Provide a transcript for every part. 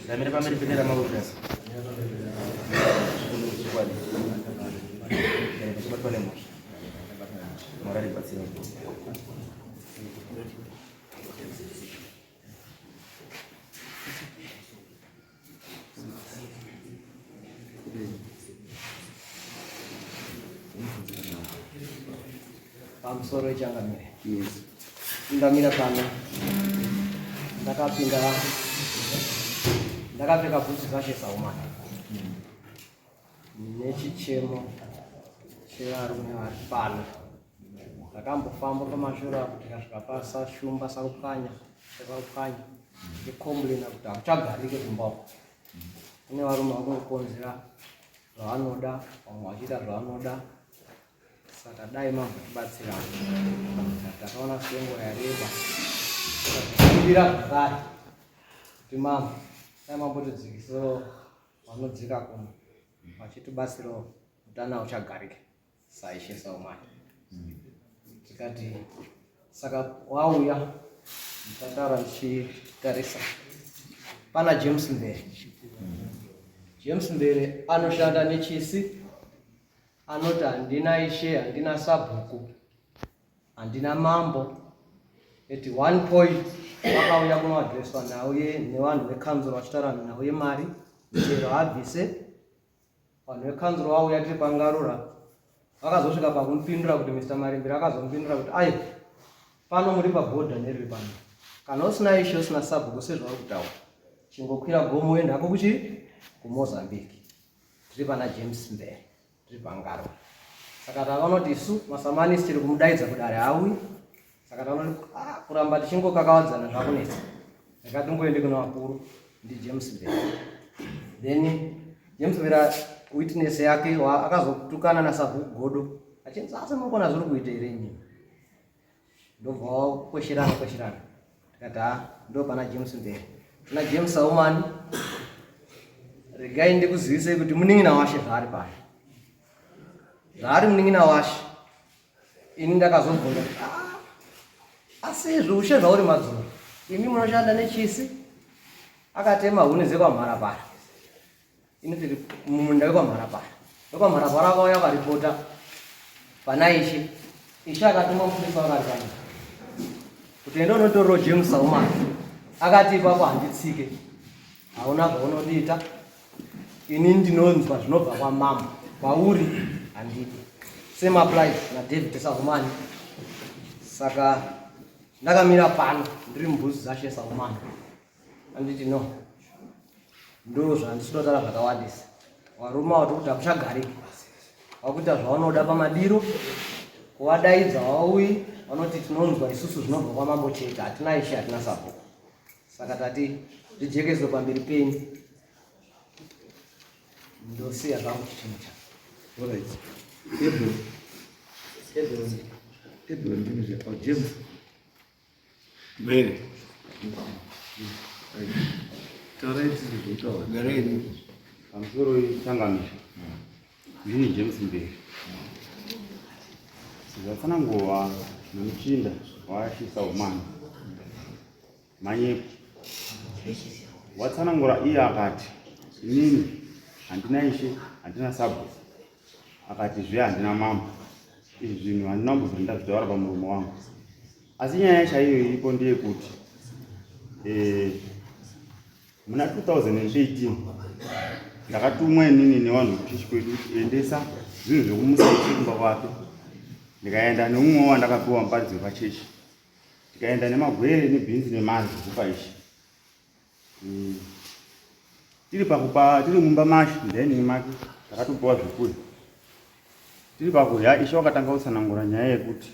Ndamira pamberi pendera mabudasa. Chokwadi. Ndachibatwa nemhosva. Mwari aribatsira. Pamusoro ichangamire. Yes. Ndamira pano. Ndakapinda ndakapfeka bhutsu dzashe saumana. Nechichemo chevarume vari pano. Ndakambofamba pamashure apo tikasvika pasashumba sakupwanya sakupwanya ndikomblena kuti hakuchagarike kumba uko. Kune varume vakungokonzera zvavanoda vamwe vachiita zvavanoda saka dai mambotibatsira takaona senguva yareba tikakumbira zvakare kuti mambo dai mambotidzikisirawo vanodzika kuno vachitibatsirawo utano hauchagarike saishe saumai tikati saka wauya ndikataura ndichitarisa pana james mbere james mbere anoshanda nechisi anoti handina ishe handina sabhuku handina mambo at one point vakauya kunoadreswa nhau nevanhu vekanzuro vachitaura nhau yemari chero abvise Vanhu vekanzuro vauya tiri pangarura vakazosvika pakumupindura kuti Mr Marimbira akazomupindura kuti ayo pano muri pabhodha neriri pano kana usina ishe usina sabhuku sezvauri kutaura chingokwira gomo uende hako kuchi kumozambique tiri pana james mbere tiri pangarura saka tavanoti isu masamanisi tiri kumudaidza kudare hauyi saka taona ah, kuramba tichingokakavadzana zvakunetsa rega tingoende kuna vakuru ndijames vera then james vera witness yake akazotukana nasabhuku godo achinzi asi muri kuona zviri kuita here inini ndobva wakwesherana kwesherana tikati ha ndo pana james mberi tina james aumani regai ndikuzivisei kuti munin'ina washe zvaari pano zvaari munin'ina washe ini ndakazobvunza kuti ah, asi izvi ushe zvauri madzoro imi munoshanda nechisi akatema huni dzekwamharapara ini tiri mumunda wekwamharapara wekwamharapara akauya akaripota pana ishe ishe akatuma mupurisa wakari pano kuti enda unotorero james saumana akati ipapo handitsike hauna zvaunondiita ini ndinonzwa zvinobva kwamambo kwauri handidi same applies nadavid sahumani saka ndakamira pano ndiri mubhuzi dzashe sahumani anditi no ndo zvandisinotaura zvakawandisa varume avo tikuti hakuchagariki wakuita zvaunoda pamadiro kuvadaidza vauyi vanoti tinonzwa isusu zvinobva kwamambo chete hatina ishe hatina sabhuku saka tati zvijekeswe pamberi penyu ndosiya zvangu chichimo cha Alright. Abel. Abel. Abel ndini zve. Oh, James. Mbere. Taurai tiri zvekutaura. Garai. Pamusoro changamire. Ndini James Mberi. Zvatsanangurwa nomuchinda waashisa umana. Manyepo. Watsanangura iye akati inini handina ishe handina sabhuku akati zve handina mambo izvi zvinhu handina kumbobvira ndazvitaura pamuromo wangu asi nyaya chaiyo iripo ndeyekuti eh, muna 2018 ndakatumwa inini nevanhu vekuchechi kwedu kuti endesa zvinhu zvekumusa ishe kumba kwake ndikaenda neumwe wandakapiwa muparidzi wepachechi tikaenda nemagwere nebhinzi nemari zvekupa ishe mm. tiri pakupa tiri mumba mashe ndining make takatopiwa zvekudya tiri pakudya ishe wakatanga kutsanangura nyaya yekuti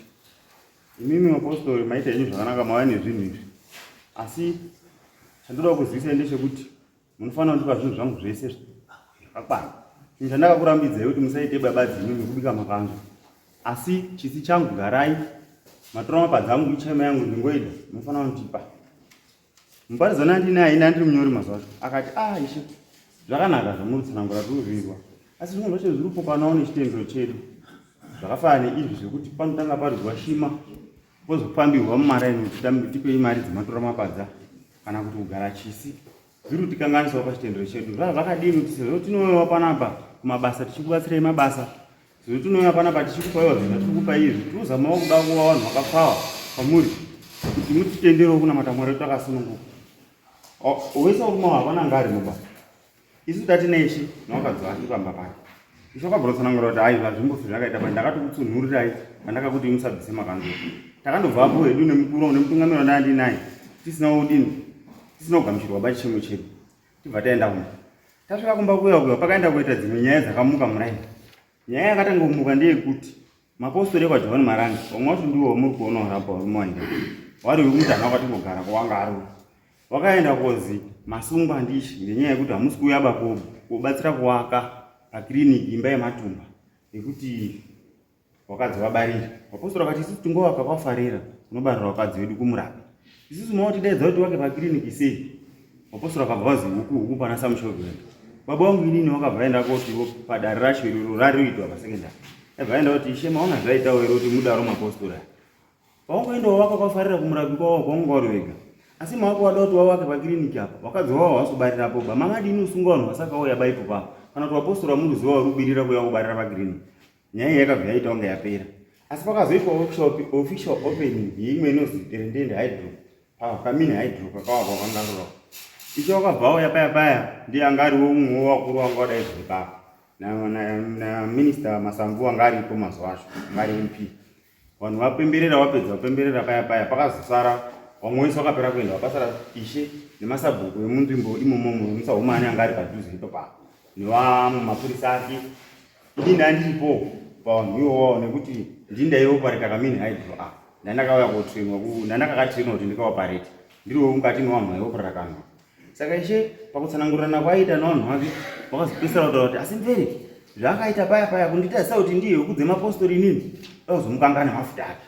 imimi mapostori maita henyu zvakanaka mauya nezvinhu izvi asi chandoda kuzivisai ndechekuti munofanira kundipa zvinhu zvangu zvese zvakakwana chinhu chandakakurambidzai kuti musaite baba dzimimi kubika makanzwa asi chisi changu garai matora mapadza angu michema yangu ndingoida munofanira kundipa muparidzana andinaye ini andiri munyori mazuva acho akati ah ishe zvakanaka zvamuri kutsanangura tiri kuzvinzwa asi zvimwe zvacho zviri kupokanawo nechitendero chedu zvakafanana neizvi zvekuti panotanga paridzwa shima pozofambirwa mumaraini kuti tipei mari dzematora mapadza kana kuti kugara chisi. Zviri kutikanganisawo pachitendero chedu. Zvava zvakadini kuti sezvo tinouyawo panapa kumabasa tichikubatsirai mabasa, sezvo tinouya panapa tichikupaiwa zvinhu zvatiri kupa izvi, tinozamawo kuda kuva vanhu vakapfawa kwamuri kuti mutitenderewo kunamata Mwari wedu takasununguka. Wese varume avo hapana anga arimo ba. Isu tati neishe nevakadzi vake pamba pake. Ishe wakabva kutsanangura kuti aiwa zvimbofi zvakaita pa ndakatokutsunhurirai pandakakuti musabvise makanzura. Takandobvapo hedu nemukuru nemutungamiri wandanga ndinaye tisina kudini tisina kugamuchirwa ba chichemo chedu. Tibva taenda kumba. Tasvika kumba kuya kuya pakaenda kuita dzimwe nyaya dzakamuka muraini. Nyaya yakatanga kumuka ndeyekuti mapostori ekwaJohani Marange vamwe vacho ndivo vamuri kuona varapa varume vainga vari vekumutanha kwatingogara kwawanga ari wakaenda kozi masungwa ndishi ngenyaya yekuti hamusi kuuya ba kobatsira kuwaka pakiriniki imba yematumba yekuti wakadzi vabarire vapostori vakati isusu tingovaka kwafarira kunobarira vakadzi vedu kumurapi isusu maotidaidza kuti wake pakiriniki sei vapostori vakabva vazi huku huku pana samushovhenda baba vangu inini vakabva vaenda koti padare racho iroro rariitwa pasekendari aibva aenda kuti ishe maona zvaitawo here kuti mudaro mapostori aya paungoenda wavaka kwafarira kumurapi kwavo kwaunga uri wega asi mawako wada kuti wavake pakiriniki apa wakadzi wavo hawasi ba mamadini usunga vanhu vasakauya baipo pavo kana kuti vapostori vamuri zuva vari kubirira kuuya kubarira pakiriniki nyaya iyi yakabva yaita kunge yapera asi pakazoitwa workshop official opening yeimwe inozi terendende hydro pakamini hydro kakawakwa kwangarura icho wakabva auya paya paya ndiye anga ariwo umwe wevakuru wanga wadaidzwa ipapo naminista Masamvu anga aripo mazuva acho anga ari MP vanhu vapemberera vapedza kupemberera paya paya pakazosara vamwe wese vakapera kuenda vakasara ishe nemasabhuku emunzvimbo imomomo musahumani anga ari padhuze ipapapo nevamwe mapurisa ake ini ndandiripo pavanhu ivovawo nekuti ndini ndaiopareta kamini hydro a ndandakauya kotrainwa ndandakakatrainwa kuti ndikaopareta ndiriwo mukati mevanhu vaiopareta kanhu saka ishe pakutsanangurirana kwaiita nevanhu vake vakazopesera kutaura kuti asi mvere zvaakaita paya paya kunditarisa kuti ndiye wekudze mapostori inini vakazomukanga nemafuta ake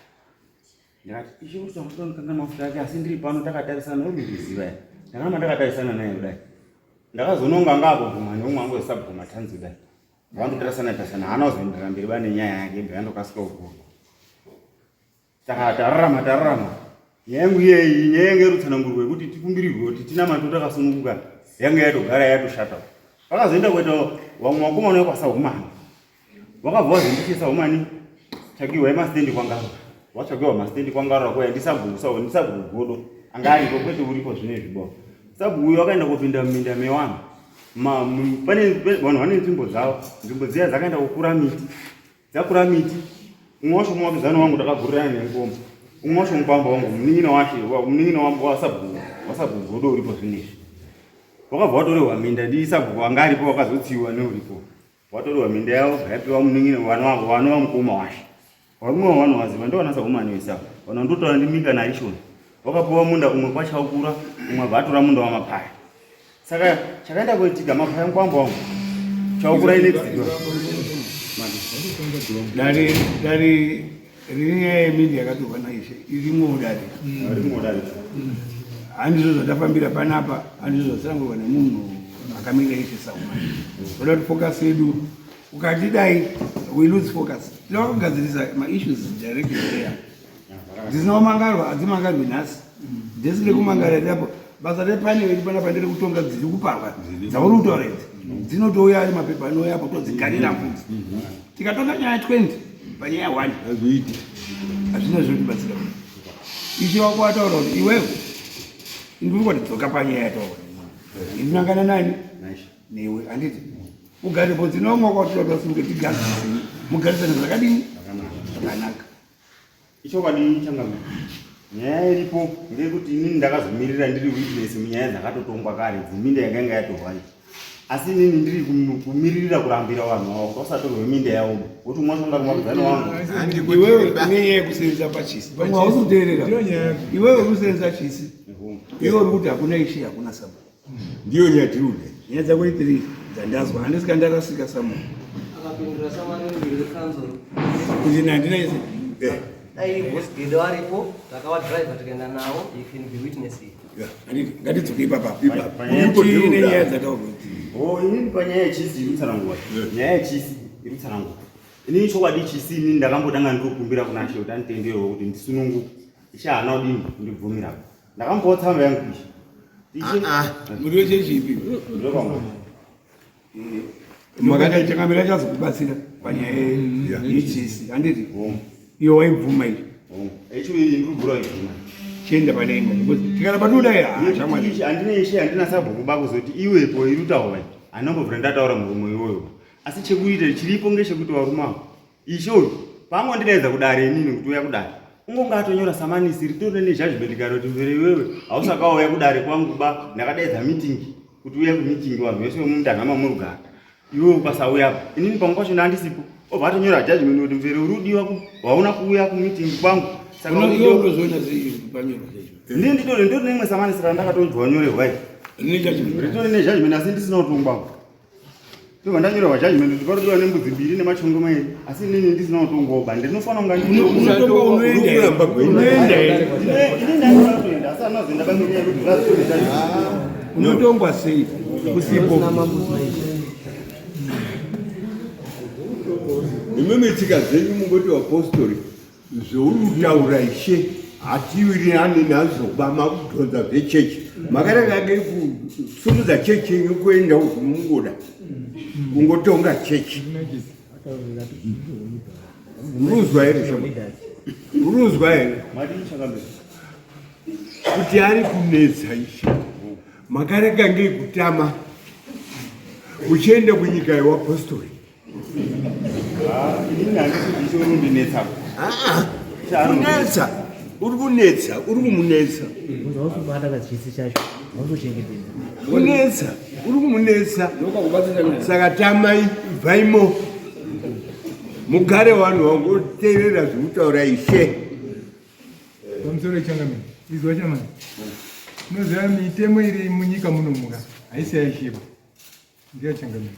ndikati ishe kuti ndikanga mafuta ake asi ndiri pano takatarisana uri kundiziva ya ndakaramba ndakatarisana naye kudai ndakazononga anga akubvuma neumwe angu wesabhuma tanzi kudai vandotarisana tarisana haana kuzoenderera mberi bane nyaya yake ibva yandokasika kugurwa saka tararama tararama nyaya yangu iyeyi nyaya yanga irutsanangurwa yekuti tikumbirirwe kuti tinamato takasununguka yanga yatogara yatoshata vakazoenda kuita vamwe vakomana vekwasahumani vakabva vazondishesa humani tsvakiwa yemastendi kwangaro watsvakiwa mastendi kwangaro kuya ndisabhuku ndisabhuku godo anga ariko kwete uripo zvino izvi bo sabhuku uyo wakaenda kupinda muminda mewanhu pane vanhu vane nzvimbo dzavo nzvimbo dziya dzakaenda kukura miti dzakura miti umwe wacho muwakidzani wangu takagurirana nengoma umwe wacho mukwamba wangu munin'ina wache munin'ina wasabhuku wasabhuku godo uripo zvino izvi wakabva watorehwa minda ndisabhuku anga aripo wakazotsiwa neuripo watorehwa minda yavo yapiwa munin'ina vana vamukoma washe varume vavano vaziva ndo vanasahumani vese ava vanhu vandotaura ndimika naishoni wakapiwa munda umwe kwachaukura umwe abva atora munda wamapaya saka chakaenda kuitika mapaya mukwambo wangu chaukura inext door dare dare rine nyaya yemindi yakatorwa naishe irimo dare rimwe dare handizvo zvandafambira panapa handizvo zvatsanangurwa nemunhu akamirira ishe saumani toda kuti focus yedu ukatidai we lose focus tinoda kugadzirisa maissues directly there dzisina kumangarwa hadzimangarwi nhasi desire kumangara irapo basa repane vedu panapa ndere kutonga dziri kuparwa dzauri kutaura idzi dzinotouya ari mapepa anouya apo todzigarira futi tikatonga nyaya 20 panyaya 1 hazviiti hazvina zvinotibatsira ishe wako wataura kuti iwewe indiri kuti dzoka panyaya yataura indinangana nani newe handiti ugare po dzinomwa kwatoda kuti vasimuke tigadzirise mugarisane zvakadini zvakanaka ichokwadi changamire nyaya iripo ngeyekuti inini ndakazomirira ndiri witness munyaya dzakatotongwa kare dzeminda yanga yanga yatorwa iyi asi inini ndiri kumiririra kurambira vanhu avo kuti vasatorwe minda yavo kuti umwe wacho ungari mwamuzani wangu iwewe une nyaya yekusenza pachisi pamwe hausi kuteerera iwewe uri kusenza chisi iwe uri kuti hakuna ishe hakuna sabhuku ndiyo nyaya tiri kuda nyaya dzako itiri dzandazwa handisi kandarasika samu akapindura samaningiri wekanzuro kuti handina ise dai boss gedo aripo takavadriver tikaenda nawo he can be witness here handiti ngatidzoke ipapa Panyaya- tine nyaya dzataurwa Oh, inini panyaya yechisi iri kutsanangura nyaya yechisi iri kutsanangura inini chokwadi chisi inini ndakambotanga ndinokumbira kuna she kuti anditenderewo kuti ndisununguke ishe haana kudini kundibvumira ndakambowa tsamba yangu ishe Muri wechechi ipi? Makati changamire achazokubatsira panyaya yechisi handiti? Iyo waibvuma izvi. Chienda pane imwe because tikaramba todai shamwari. Handina ishe handina sabhuku bakuzoti iwepo iri kutaura handina kumbobvira ndataura murume iwoyo asi chekuita chiripo ngechekuti varume avo Ishe uyu paangondidaidza kudare inini kuti uya kudare ungonge atonyora samanisi ritori nejudgment kare kuti mvere iwewe hausakauya kudare kwangu ba ndakadaidza meeting kuti uya kumeeting vanhu vese vemumutanga mamurugara iwewe ukasauyapo inini pamwe pacho ndandisipo obva atonyora judgment kuti mvere uri udiwa wauna kuuya kumeeting kwangu saka ndini nditori nditori neimwe samanisi randakatonzwa nyorerwa iri ritori nejudgment asi ndisina kutongwawo Ndobva ndanyorerwa judgment kuti parodiwa nembudzi mbiri nemachongwe mairi asi inini ndisina kutongoba ndinofanira kunga ndinoenda asi anozoenda pamiri yekuti zvazviri unotongwa sei usipo imimi tsika dzenyu mungoti vapostori Zvauri kutaura ishe hatiwirirani nazvo ba makudhonza zvechechi makarega dei kusumudza chechi yenyu kuenda uku mungoda kungotonga chechi uruzwa here shama uruzwa here kuti ari kunetsa ishe makarega ngei kutama uchienda kunyika yewapostori Kunetsa, uri kunetsa, uri kumunetsa. Kunetsa, uri kumunetsa. Saka tamai, ibvaimo. Mugare vanhu vangoteerera zvekutaura ishe. Pamusoro changamire, izwa chamani. Unoziva mitemo iri munyika muno muka haisi yaishepa. Ndiyo changamire.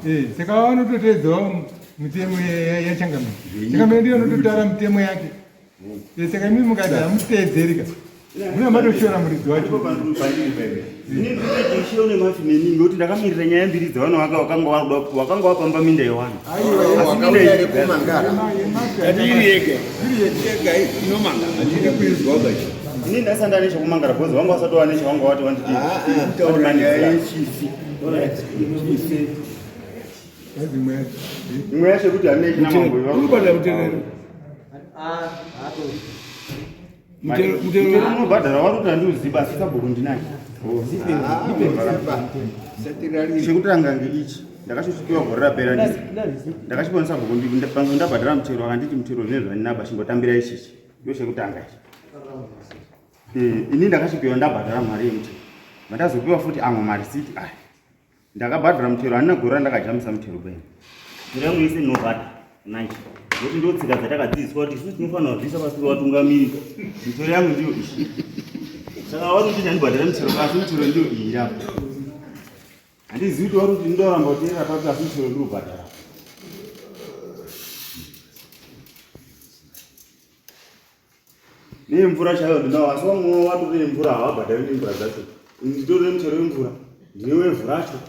Eh, saka vanototeedzawo mitemo yachangamire. Changamire ndiyo anototara mitemo yake. Eh, saka imi mukati hamuteedzerika. Mune matoshora muridzi wacho. Nekuti ndakamirira nyaya mbiri dzevanhu wakanga wapamba minda yewanhu. Asi minda iyi Ini ndasanda nechekumangara because vanga vasati wane chavanga wati wanditi. Kutaura nyaya yechisi. Imwe yacho yekuti handina china mambo. Unobhadhara mutero. Mutero unobhadhara wari kuti handiuzivi asi sabhuku ndinaye. Chekutanga ngeichi ndakachosvikiwa gore rapera ndakachipa sabhuku ndabhadhara mutero akanditi mutero zvine zvandinaba chimbotambira ichichi. Ndochekutanga ichi. Eh, ini ndakachipiwa ndabhadhara mari yemutero. Mandazopiwa futi amwe marisiti aya. Ndakabhadhara mutero handina gore randakajambisa mutero beni. Mutero yangu yese ndinobhadhara nanje. Nokuti ndo tsika dzatakadzidziswa kuti isusu tinofanira kuzviisa pasi pevatungamiri. Mitero yangu ndiyo iyi. Saka vari kuti ndandibhadhara mitero asi mitero ndiyo iyi irapo. Handizivi kuti vari kuti ndoramba kuteerera papi asi mutero ndiri kubhadhara. Nemvura chaiyo ndinawo asi vamwe vatori nemvura havabhadhari nemvura dzacho. Nditori nemutero wemvura ndine wevhu racho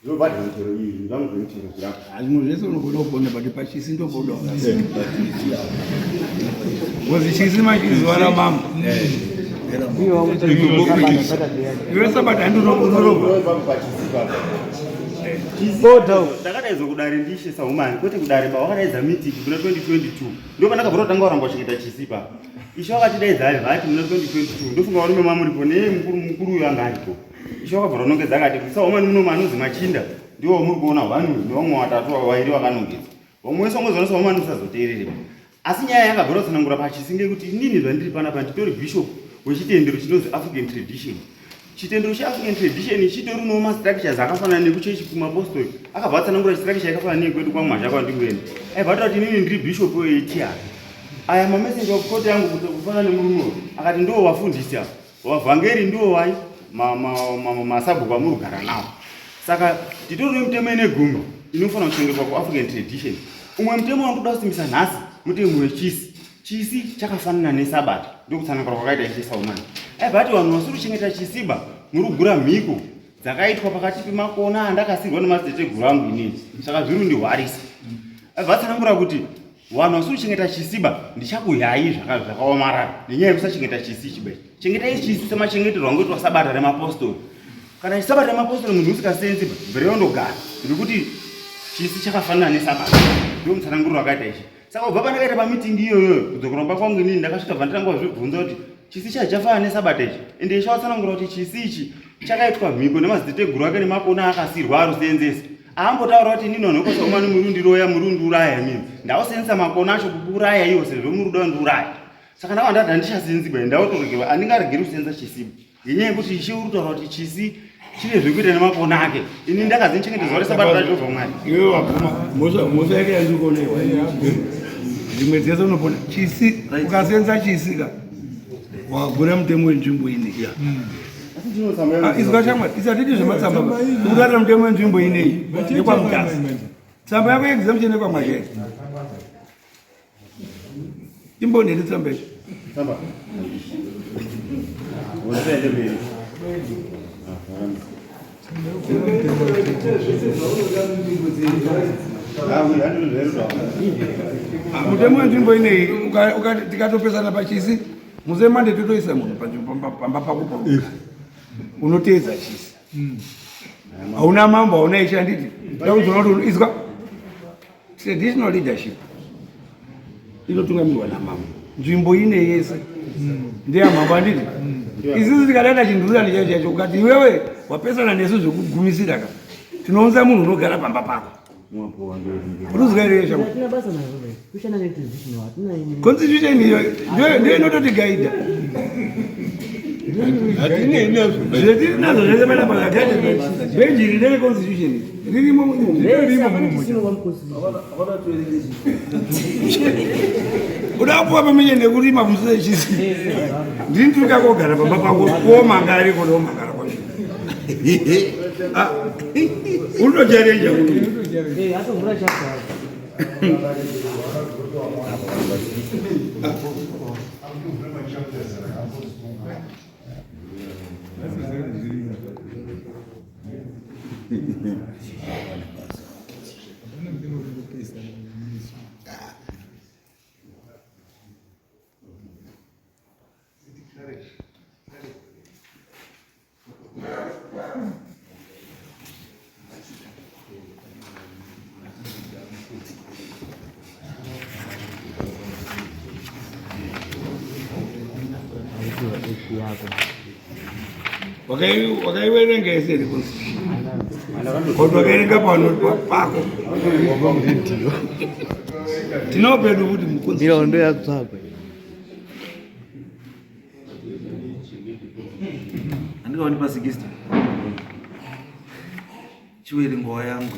ndinobhadhara mitero iyi zvinhu zvangu zvemitero zvirapo. Zvimwe zvese unogona kuponda but pachisi ndopoda because chisi machizuva ramambo. Iwe sabata handinokorobha. Ndakadaidzwa kudare ndishe sahumani kwete kudare ba wakadaidza meeting kuna 2022 ndo pandakabva kutanga waramba uchengeta chisi pa ishe wakatidaidza ari vati muna 2022 ndofunga varume mamuripo neye mukuru mukuru uyo anga aripo ishe wakabva ranongedza akati sahumani muno manonzi machinda ndiwo muri kuona one nevamwe watatu vairi vakanongedza vamwe wese wangozoona sahumani usazoteerere asi nyaya yakabva ratsanangura pachisi ngekuti inini zvandiri panapa nditori bishop wechitendero chinonzi African tradition Chitendero cheAfrican tradition chitori mastructures akafanana nekuchechi kumapostori. Akabva atsanangura chistructure chakafanana nekwedu kwaMwazha kwandingoenda. Aibva ataura kuti inini ndiri bishop weATR. Aya mamessenger of court yangu kuti kufanana nemurume uyu. Akati ndiwo vafundisi ava. Vavhangeri ndiwo vai masabhuku amuri kugara nawo. Saka titori nemitemo ine gumi inofanira kuchengetwa kuAfrican tradition. Umwe mutemo wandikuda kusimbisa nhasi mutemo wechisi. Chisi chakafanana nesabata ndokutsanangura kwakaita Ishe Saumani. Aibva ati vanhu vasiri kuchengeta chisiba muri kugura mhiko dzakaitwa pakati pemakona andakasirwa nemadziteteguru angu inini saka zviri kundihwarisa. Aibva atsanangura kuti Vanhu vasiri kuchengeta chisiba ndichakuyai zvakaomarara nenyaya yekusachengeta chisi chiba ichi. Chengetai chisi semachengeterwo angoitwa sabata remapostori. Kana sabata remapostori munhu usikasenzi bvere yondogara nekuti chisi chakafanana nesabata. Ndiwo mutsananguriro akaita ichi. Saka kubva pandakaita pamitingi iyoyo kudzokera kumba kwangu inini ndakasvika bva ndatanga kuzvibvunza kuti chisi chacho chafanana nesabata ichi. Ende ishe watsanangura kuti chisi ichi chakaitwa mhiko nemadziteteguru ake nemakona akasirwa arusenzesa. Aambotaura kuti inini vanhu vekwasaumani muri kundiroya muri kundiuraya imimi. Ndausenzesa makona acho kukuuraya iwo sezvo muri kuda kundiuraya. Saka ndava ndati handichasenzi bai ndautoregerwa handingaregeri kusenza chisibo. Ngenyaya yekuti ishe uri kutaura kuti chisi chine zvekuita nemakona ake. Ini ndakazi ndichengete zuva resabata raJehovha Mwari. Iwe wabvuma mhosva yake yandiri kuona iwe. Zvimwe dzese unopona chisi ukasenza chisi ka wagura mutemo wenzvimbo ineyi. Ah, izwa shamwari isatiti zvematsamba ukurara mutemo wenzvimbo ineyi nekwamutasa. Tsamba yako yeexemption nekwamwazheri. Imbonere tsamba izvo. Tsamba. Unoenda mberi. Mutemo wenzvimbo ineyi tikatopesana pachisi musi mande totoisa munhu pamba pako pa unoteedza chisi hauna mambo hauna ishe handiti ndakuzoona kuti izwa Traditional leadership inotungamirwa namambo. Nzvimbo ine yese ndeyamambo handiti? Isusu tikadada chindururani chaicho chaicho ukati iwewe wapesana nesu zvekugumisira ka tinounza munhu unogara pamba pako. Unozwa here shamwari? Constitution iyo ndiyo inototigaidha. Zvetiri nazvo zvese panapa zvakaita bhenji iri ndere constitution ririmo uda kupuwa pamene nekuti mafuso echisi ndini tiri kakogara pamba pako komanga ariko nomangara kwacho ah, unotocharenja Wakaiwerenga yese here constitution? Kuti wakaerenga pano pako. Tinawo pedu kuti muconstitution. Ndo yatsvagwa. Andikaoni pa 60. Chiwerengo yangu.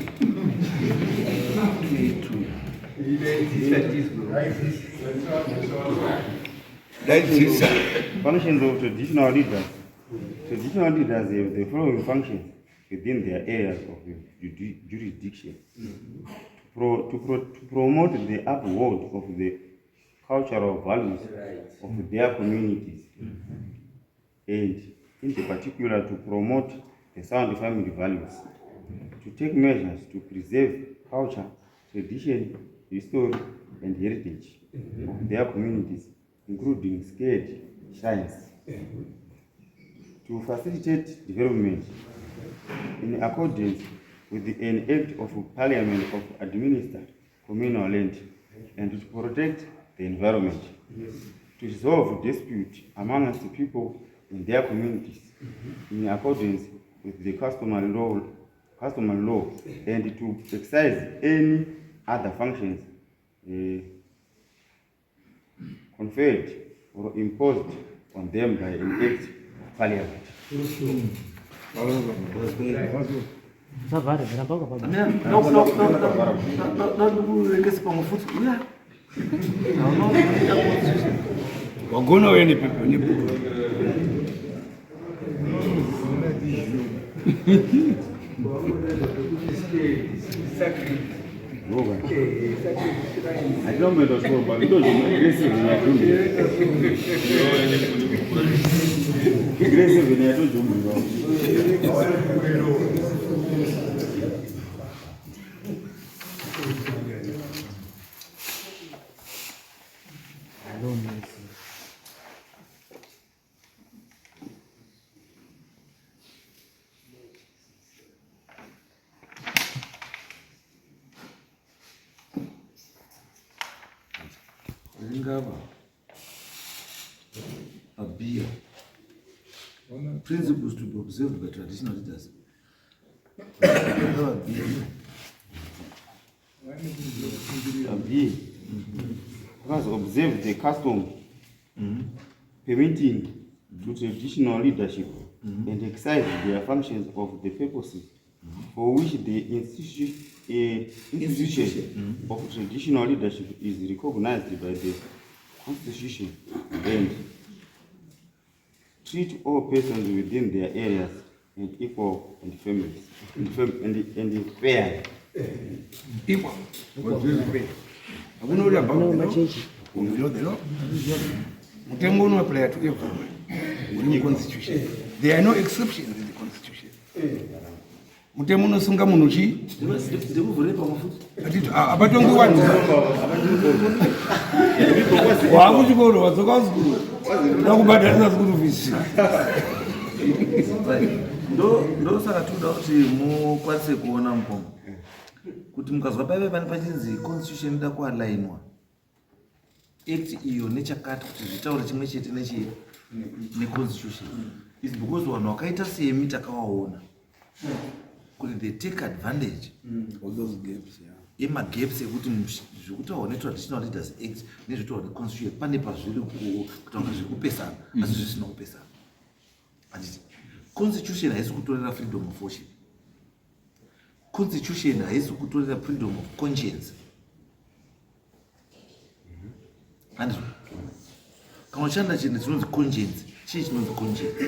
Daidzisa. Functions of traditional leaders. Traditional leaders have the following functions within their areas of jurisdiction. To promote the uphold of the cultural values of their communities and in the particular to promote the sound family values, to take measures to preserve culture, tradition, history and heritage of their communities, including scared shrines, to facilitate development in accordance with an act of parliament of administer communal land and to protect the environment, to resolve dispute amongst the people in their communities in accordance with the customary law, customary law and to exercise any other functions conferred or imposed on them by an act of parliament. Wagona uye nepepa nebhuku. Ringava abia principles to be observed by traditional leaders. Ringava bia. B. Because observe the custom permitting to traditional leadership and exercise their functions of the purposes for which the institution of traditional leadership is recognized by the constitution and treat all persons within their areas and equal and families and, fam and fair. Equal. Hakuna uri above the law or below the law. Mutemo unoapply to everyone uri muconstitution. There are no exceptions in the constitution. Mutemo unosunga munhu chii? Ndikuvhure pamwe futi. Atiti apatongi wanhu. Waakuchikoro wadzoka kuchikoro. Uda kubhadharisa school fees. Ndosaka tinoda kuti mukwanise kuona mukoma kuti mukazwa paive pane pachinzi constitution inoda kualainwa act iyo nechakati kuti zvitaure chimwe chete nechi neconstitution is because vanhu vakaita semi takawaona kuti they take advantage Of those gaps, yeah. Emagaps ekuti zvekutaurwa netraditional leaders act nezvekutaurwa neconstitution pane pazviri kutaura zviri kupesana, asi zvisina kupesana. Handiti constitution haisi kutorera freedom of worship? Constitution haisi kutorera freedom of conscience? Handizvo? Kana uchishanda chinhu chinonzi conscience, chii chinonzi conscience?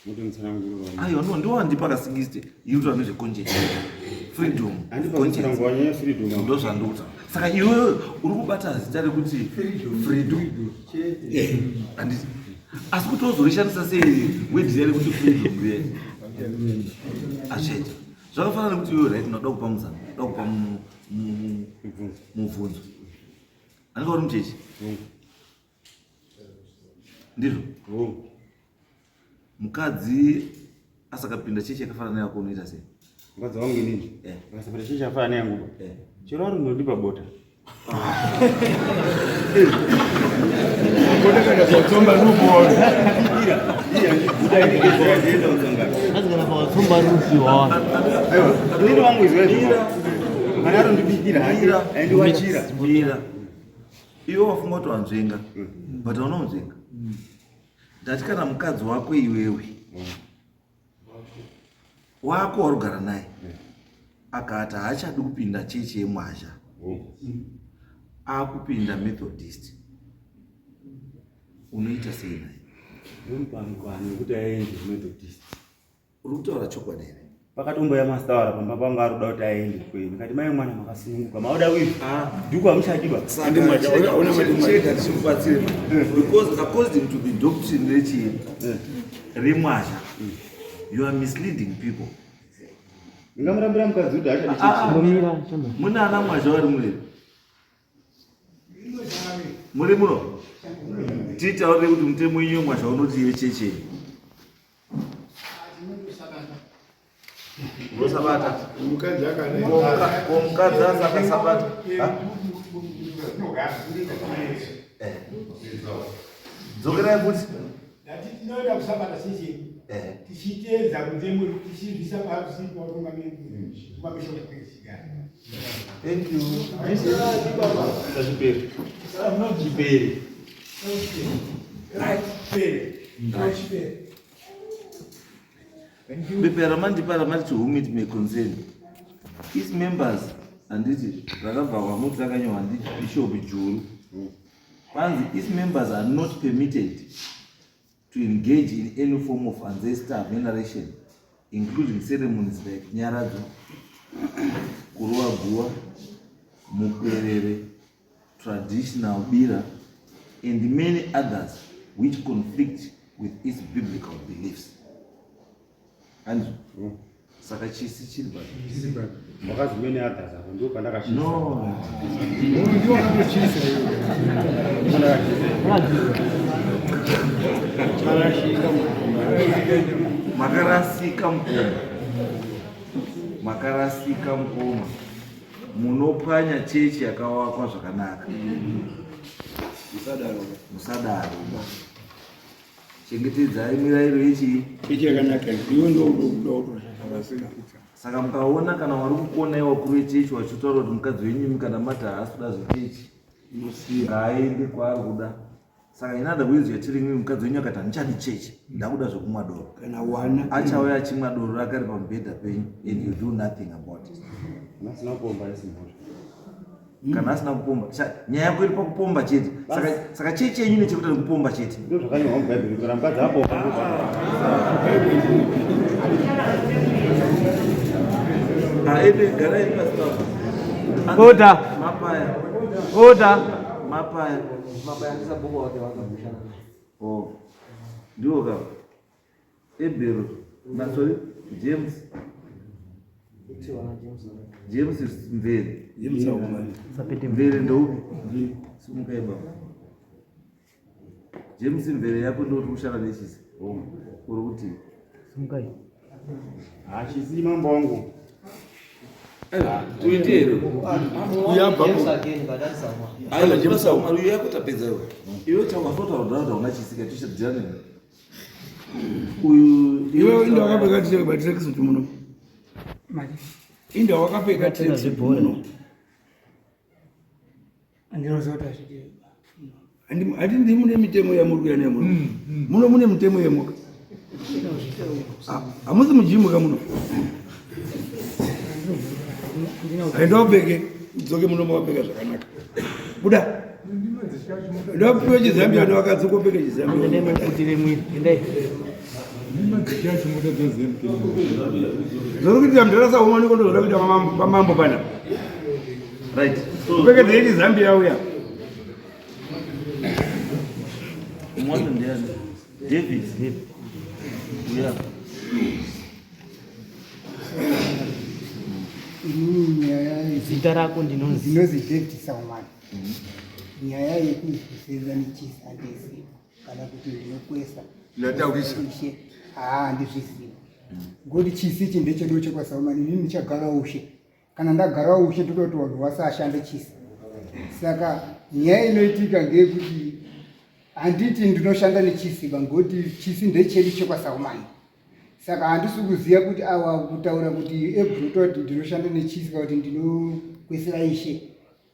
Mutonditsanangurira. Aiwa, no, ndiwandipa ka 60 iri kutaura nezveconscience, freedom of conscience. Handipakutsanangura nyaya yefreedom. Ndo zvandikuta. Saka iwewe uri kubata zita rekuti freedom, handiti? Asi kuti wozorishandisa sei word riya rekuti freedom riya, hazvichaita. Zvakafanana nekuti iwewe right now uda kupa muzano, uda kupa mubvunzo. Anenge uri muchechi, ndizvo? Mukadzi asakapinda chechi yakafanana neyako, unoita sei? Mukadzi wangu inini akasapinda chechi yafanana neyangu, chero ari unondipa bota. Bota kana patsomba rupo. Hanzi kana pakatsomba rupiwa. Inini wangu izwa izvo kana arondibikira, aindiwachira. Mira, iwe wafunga kuti wanzvenga, but hauna. Ndati kana mukadzi wako iwewe wako warugara naye akati haachadi kupinda chechi yemwazha, akupinda Methodist, unoita sei naye? Ndomupa mukana wekuti aende kuMethodist. Uri kutaura chokwadi here? Pakatomboya masitawara pamba pangu ari kuda kuti aende kwenyu, ndikati, "Mai mwana, makasununguka, mauda kuizvi dhuku hamuchadiba." Chega tichimubatsire, because according to the doctrine rechi remwazha, you are misleading people. Ndingamurambira mukadzi kuti haachadi chechi? Mbomira chama. Mune ana mwazha vari mureri muri muno, titaurire kuti mutemo wenyu wemwazha unoti yecheche unosabata. Mukadzi akadai. Ko mukadzi asakasabata? Dzokerai futi. Ndati tinoenda kusabata chechi tichiteedza mutemo, tichibvisa pasi kumabishop kwechigara. Thank you. Chiperi chiperi. Right, chiperi. Bepa ramandipa ramati, "To whom it may concern, its members," handiti? Rakabva kwamuti, rakanyorwa ndibishop Juru. Kwanzi its members are not permitted to engage in any form of ancestor veneration, including ceremonies like nyaradzo, kurova guva, mukwerere, traditional bira and many others which conflict with its biblical beliefs. Andizvo? Saka chisi chiri pa Wakazi many others apo ndo pandakachisa. No. Ndiwo wakatochisa iwe. Pandakachisa. Makarasika mukoma, makarasika mukoma. Munopwanya chechi yakavakwa zvakanaka. Musadaro. Musadaro. Chengetedzai mirayiro yechii? Chechi yakanaka. Iwe ndo unoda Saka mukaona kana wari kukuonai wakuru vechechi wachitaura kuti mukadzi wenyu imi kana mati haasi kuda zvechechi ngaaende kwaari kuda. Saka in other words you're telling me mukadzi wenyu akati handichadi chechi ndakuda zvekumwa doro. Kana wana achauya achimwa doro rake ari pamubhedha penyu and you do nothing about it. Asina kupomba isi mhosva. Kana asina kupomba nyaya yako iri pakupomba chete. Saka chechi yenyu ine chekuita nekupomba chete. Ndizvo zvakanyorwa muBhaibheri kana mukadzi apomba. Aende garai pasi. Order. Mapaya. Order. Mapaya. Mapaya ndisabhuku wake vakagushana. Oh. Ndiwo ka. Ebero. Na sorry, James. James Mvere. James Aumani. Mvere ndoupi? Simukai baba. James Mvere yako ndo uri kushanda nechisi. Uri kuti Simukai. Hachisi mambo wangu. Uite here? James again, but that's someone. Aiwa James Aumani uyu yako tapedza iwe. Iwe chawafota kudhara hauna chisika tichadira nini? Uyu Iwe inda wakapfeka tracksuit muno. Inda wakapfeka tracksuit muno. Handi ndi mune mitemo yamuri kuya nayo muno. Muno mune mitemo yemuka. Hamusi mujimu ka muno. Enda wapfeke udzoke muno mawapfeka zvakanaka. Buda. Ndapiwe chizambia ndovakadzi kopfeka chizambia. Zvori kuita mndarasa umwe niko ndozoda kuita pamambo pana. Right. So Kupfekedzei chizambia uya. mwana ndiani? David. Uya. Inini nyaya Zita rako ndinonzi. ndinonzi David Saumani. Nyaya yekusenza nechisi handizivi kana kuti ndinokwesa Ndataurisa. ishe haa handizvizivi ngokuti chisi ichi ndechedu chekwaSaumani inini ndichagara ushe kana ndagara ushe ndoda kuti vanhu vasashande chisi saka nyaya inoitika ngeyekuti handiti ndinoshanda nechisi ba ngokuti chisi ndechedu chekwaSaumani saka handisi kuziva kuti awa kutaura kuti ebruto kuti ndinoshanda nechisi kana kuti ndinokwesera ishe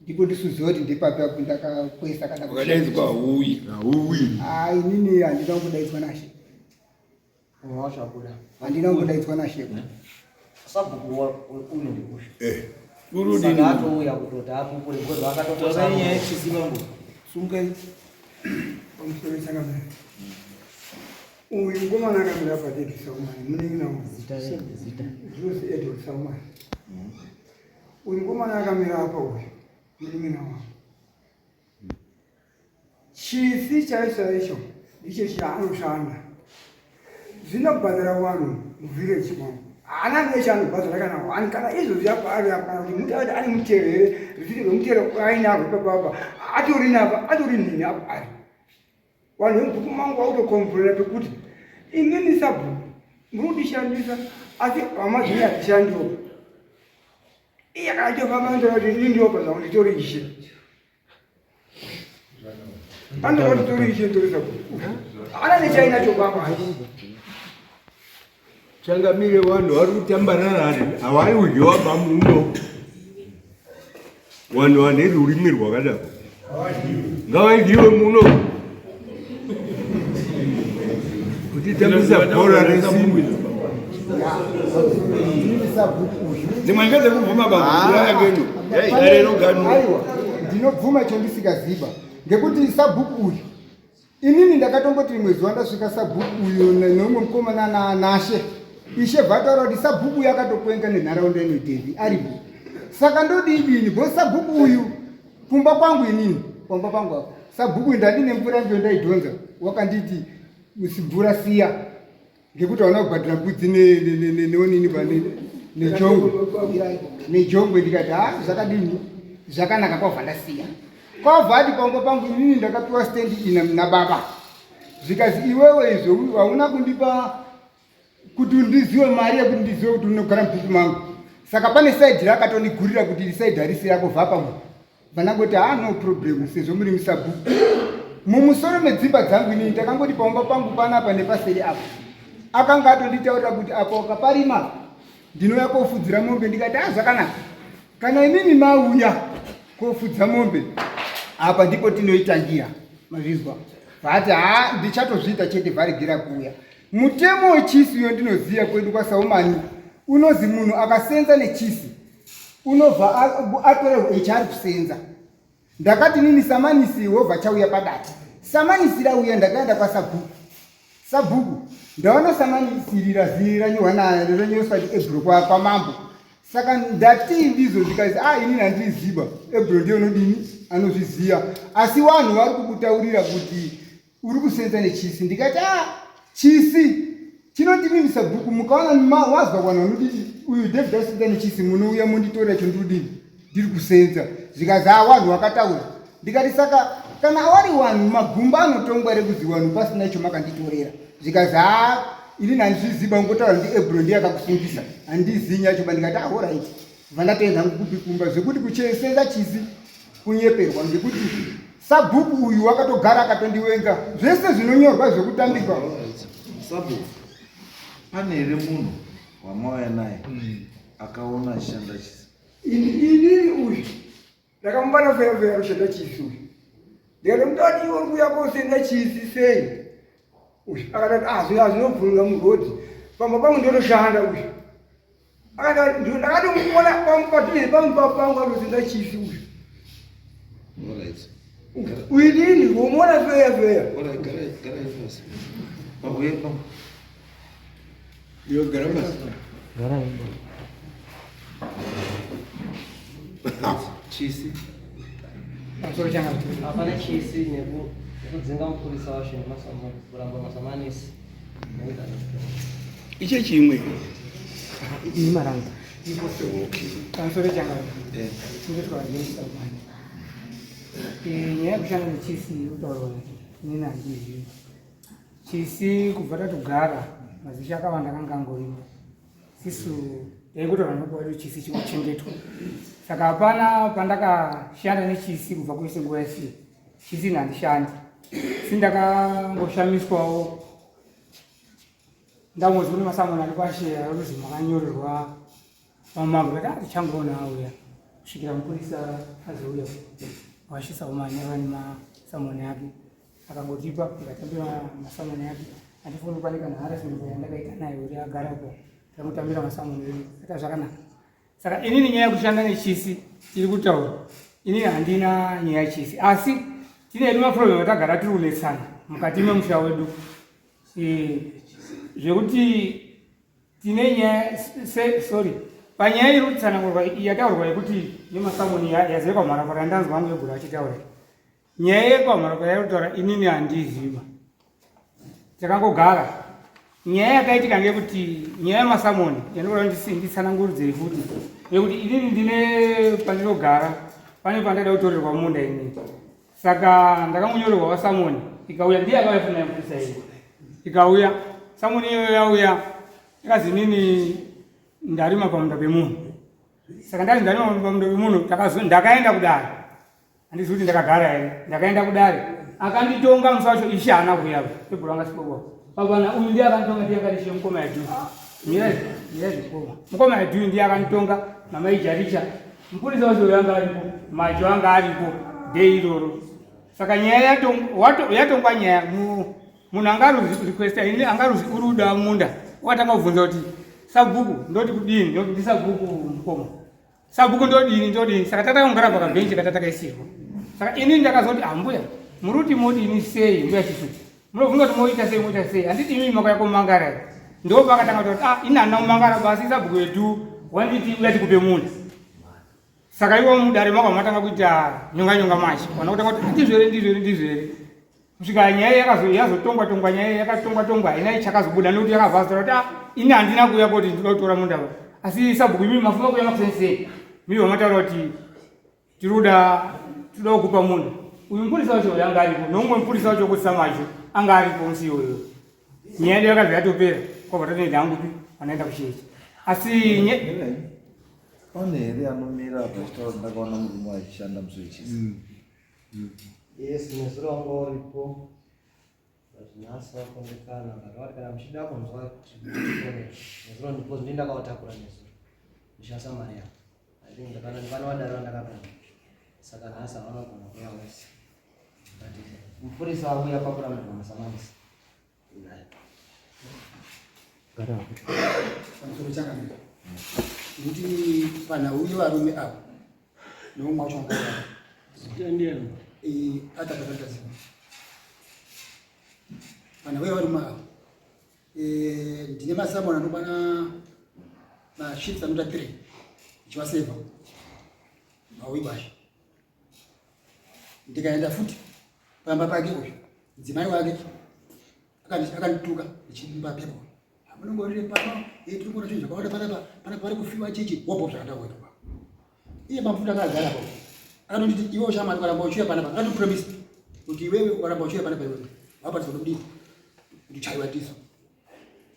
ndipo ndisuziva kuti ndepapi apo ndakakwesa kana Wakadaidzwa hauyi. Hauyi. Ah, inini handina kudaidzwa nashe Umwe wacho abuda. handina kudaidzwa nashe Sabhuku uyu ndikusha. Eh. Saka atouya kutoti apupure because Taurai vakatotosana. nyaya yechisi mambo. Sungai. Pamusoro changamire. Uyu mukomana akamira apa David Saumani munin'ina wangu. Zita. Jules Edward Saumani. Uyu mukomana akamira apa uyu munin'ina wangu. Chisi chaicho chaicho ndicho chaanoshanda. Zvinobhadhara vanhu muvillage mangu. Haana nechaanobhadhara kana one kana izvozvi apa ari apa kana kuti muti ane mutero here risiti rwemutero ainarwo ipapapa atori napa atori nini apa ari. Vanhu vemubhuku mangu vakutokomburera pekuti inini sabhuku muri kundishandisa asi hama dzenyu hadzishandiwo. Iye akatofamba ndoda kuti inini ndiopa zvangu nditori ishe. Anoda kuti nditori ishe nditori sabhuku. Haana nechainacho baba. Changamire vanhu vari kutambarara havari kudyiwa pamuno. Vanhu vane rurimi rwakadaro ngavadyiwe muno. Kutitambisa bhora resimbi. Dzimwe ngedzekubvuma baba. Uraya ngenyu. Dare roganura. Aiwa, ndinobvuma chandisikaziva ngekuti sabhuku uyu inini ndakatomboti rimwe zuva ndasvika sabhuku uyu neumwe mukomana nashe ishe bvataura kuti sabhuku uyu akatokwenga nenharaunda ino Devi aripo saka ndodii bo sabhuku uyu kumba kwangu inini pamba pangu apo sabhuku uyu ndandine mvura ndiyo ndaidhonza wakanditi mvura siya ngekuti hauna kubhadhira mbudzi neonini nejongwe nejongwe ndikati ha zvakadini zvakanaka kwabva ndasiya kwabva ati pamba pangu inini ndakapiwa stendi ina nababa zvikazi iwewe izvo hauna kundipa kuti ndiziwe mari yekuti ndiziwe kuti unogara mubhuku mangu saka pane saidhi raakatondigurira kuti iri saidhi harisi rako vhapa munhu. Vandangoti haa no problem sezvo muri musabhuku. Mumusoro medzimba dzangu inini ndakangoti paumba pangu panapa nepaseri apa. Akanga atonditaurira kuti apa ukaparima ndinouya kofudzira mombe ndikati haa zvakanaka. Kana imimi mauya kofudza mombe apa ndipo tinoitangira mazvizwa. Vati haa ndichatozviita chete varegera kuuya. Mutemo wechisi uyo ndinoziva kwedu kwaSaumani unozi munhu akasenza nechisi unobva atorerwa ichi ari kusenza ndakati nini samanisi wobva chauya padati samanisi rauya ndakaenda kwasabhuku sabhuku ndaona samanisi iri raziranyihwa naranyoreswa ebro kwamambo saka ndati ndizvo zvikazi a ah, inini handiziba ebro ndiye unodini anozviziva asi vanhu vari kukutaurira kuti uri kusenza nechisi ndikati a ah, chisi chinondivimisa bhuku mukaona wazwa vanhu vanodii uyu david asenza nechisi munouya monditorera chondirudini ndiri kusenza zvikazi a ah, wanhu wakataura ndikati saka kana wari wanhu magumba anotongwa rekuzi wanhu pasina icho makanditorera zvikazi a ah, ini handizviziba ungotaura ndi ebro ndiye akakusungisa handizivi yacho ba ndikati ahoraiti bva ndatoenda hangu kupi kumba zvekuti kuchesenza chisi kunyeperwa ngekuti sabhuku uyu wakatogara akatondiwenga zvese zvinonyorwa zvekutambirwa sabhuku pane here munhu wamauya naye hmm. akaona achishanda chisi inini uyu ndakamubata feya feya kushanda chisi uyu ndikatomuti iwe uri kuuya kosenda chisi sei uyu akatati ah zvinhu azvinobvunga murodhi pamba pangu ndotoshanda uyu ndakatomuona padhuze pangu papangu atosenda chisi uyu uyu ndini womuona feya feya Iwe gara pasi. Gara imba. Chisi. Pamusoro changa. Hapana chisi nekudzinga mupurisa wacho nekuramba masamanisi. Iche chimwe. Ini maranga. Pamusoro changa. Eh. Chinoitwa James Sabani. Eh, nyaya yekushanda nechisi utaurwa nini handizivi. Chisi kubva tatogara mazishe akawanda akanga angorimo sisu taingotaura nokuva chisi chikuchengetwa saka hapana pandakashanda nechisi kubva kuise nguva yasii chisi handishandi si ndakangoshamiswawo ndangonzi kune masamoni ari kwasheya ruzi makanyorerwa pamambo kati tichangoona auya kusvikira mupurisa azouya washisa umani ava nemasamoni ake akangotipa ndikatambira masamoni ake handifuni pane kana harassment yandakaita naye kuti agara ko ndakutambira masamoni edu ata zvakanaka saka inini nyaya yekushanda nechisi tiri kutaura inini handina nyaya yechisi asi tine edu maproblem atagara tiri kunetsana mukati memusha wedu zvekuti tine nyaya sorry panyaya iri kutsanangurwa yataurwa yekuti yemasamoni yazekwa mharapara yandanzwa wangu yegura achitaura Nyaya yekwamharapa yaitaura inini handiiziva. Takangogara. Nyaya yakaitika ngekuti nyaya yemasamoni yandinoda kuti nditsanangurudzei futi yekuti inini ndine pandinogara pane pandada kutorerwa munda inini. Saka ndakangonyorerwa wasamoni ikauya ndiye akauya futi naye mupurisa iyi. Ikauya samoni iyoyo yauya ikazi inini ndarima pamunda pemunhu. Saka ndazi ndarima pamunda pemunhu ndakaenda kudare. Handizivi kuti ndakagara here, ndakaenda kudare akanditonga musi wacho ishe haana kuuya tebhura anga sipobo pavana uyu ndiye akanditonga ndiye akati ishe mukoma yadhu mirai mirai mukoma mukoma yadhu ndiye akanditonga mama ijaricha mupurisa wacho uyo anga aripo macho anga aripo dei iroro saka nyaya yatongwa nyaya munhu anga ari requesta ini anga ari uri kuda munda wakatanga kubvunza kuti sabhuku ndoti kudini ndoti ndisabhuku mukoma Sabhuku ndodini ndodini saka takangogara pakabhenji kata takaisirwa saka ini ndakazoti ambuya ah, muri kuti modini sei mbuya chisuku munobvunza kuti moita sei moita sei handiti imimi makauya komangara here ndo pakatanga kuti ah ini handina kumangara basi sabhuku wedu wanditi uya tikupe munhu saka iwo mudare mako matanga kuita nyonga nyonga manje wana kutanga kuti ndizvo here ndizvo here ndizvo here kusvika nyaya yazotongwa tongwa nyaya yakatongwa tongwa haina ichakazobuda nekuti yakavhazora kuti ah, ini handina kuuya koti ndinoda kutora munda va asi sabhuku imi mafuma kuuya makusensei mii vamataura kuti tiri kuda tinoda kukupa munda uyu mupurisa wacho uyo anga aripo neumwe mupurisa wacho wekutsisa macho anga aripo musi iyoyo nyaya yedu yakabva yatopera kwabva tatoenda hangu pi vanoenda kuchechi asi Pane here anomira apa achitaura ndakaona murume achishanda musi wechisi? Yes, nezuro wanga uripo. But nhasi vakundikana but vati kana muchida kunzwa kuti nezuro ndipo ndini ndakavatakura nezuro ndichishandisa mari yangu. I think ndakana ndipana vadaro vandakapinda. Saka nhasi havana kugona kuuya wese. But mupurisa auya pakurambidzwa masamanisi. Pamusoro changamire nekuti panhau yevarume ava neumwe wacho wanga atakatataziva panhau yevarume ava ndine masamon anokwana mashifts anoita 3 ndichivaseva mauibasha ndikaenda futi pamba pake uyu mudzimai wake akandituka ndichimba pepo amunongorire pano eh, tiri kuona zvinhu zvakawanda panapa panapa pari kufiwa chichi wobho zvakatakuita pa iye mafuta akagara po akatonditi iwe ushamwari ukaramba uchiuya panapa akatopromise kuti iwewe ukaramba uchiuya panapa iwewe wapatisa kudii kuti chaiwa tiso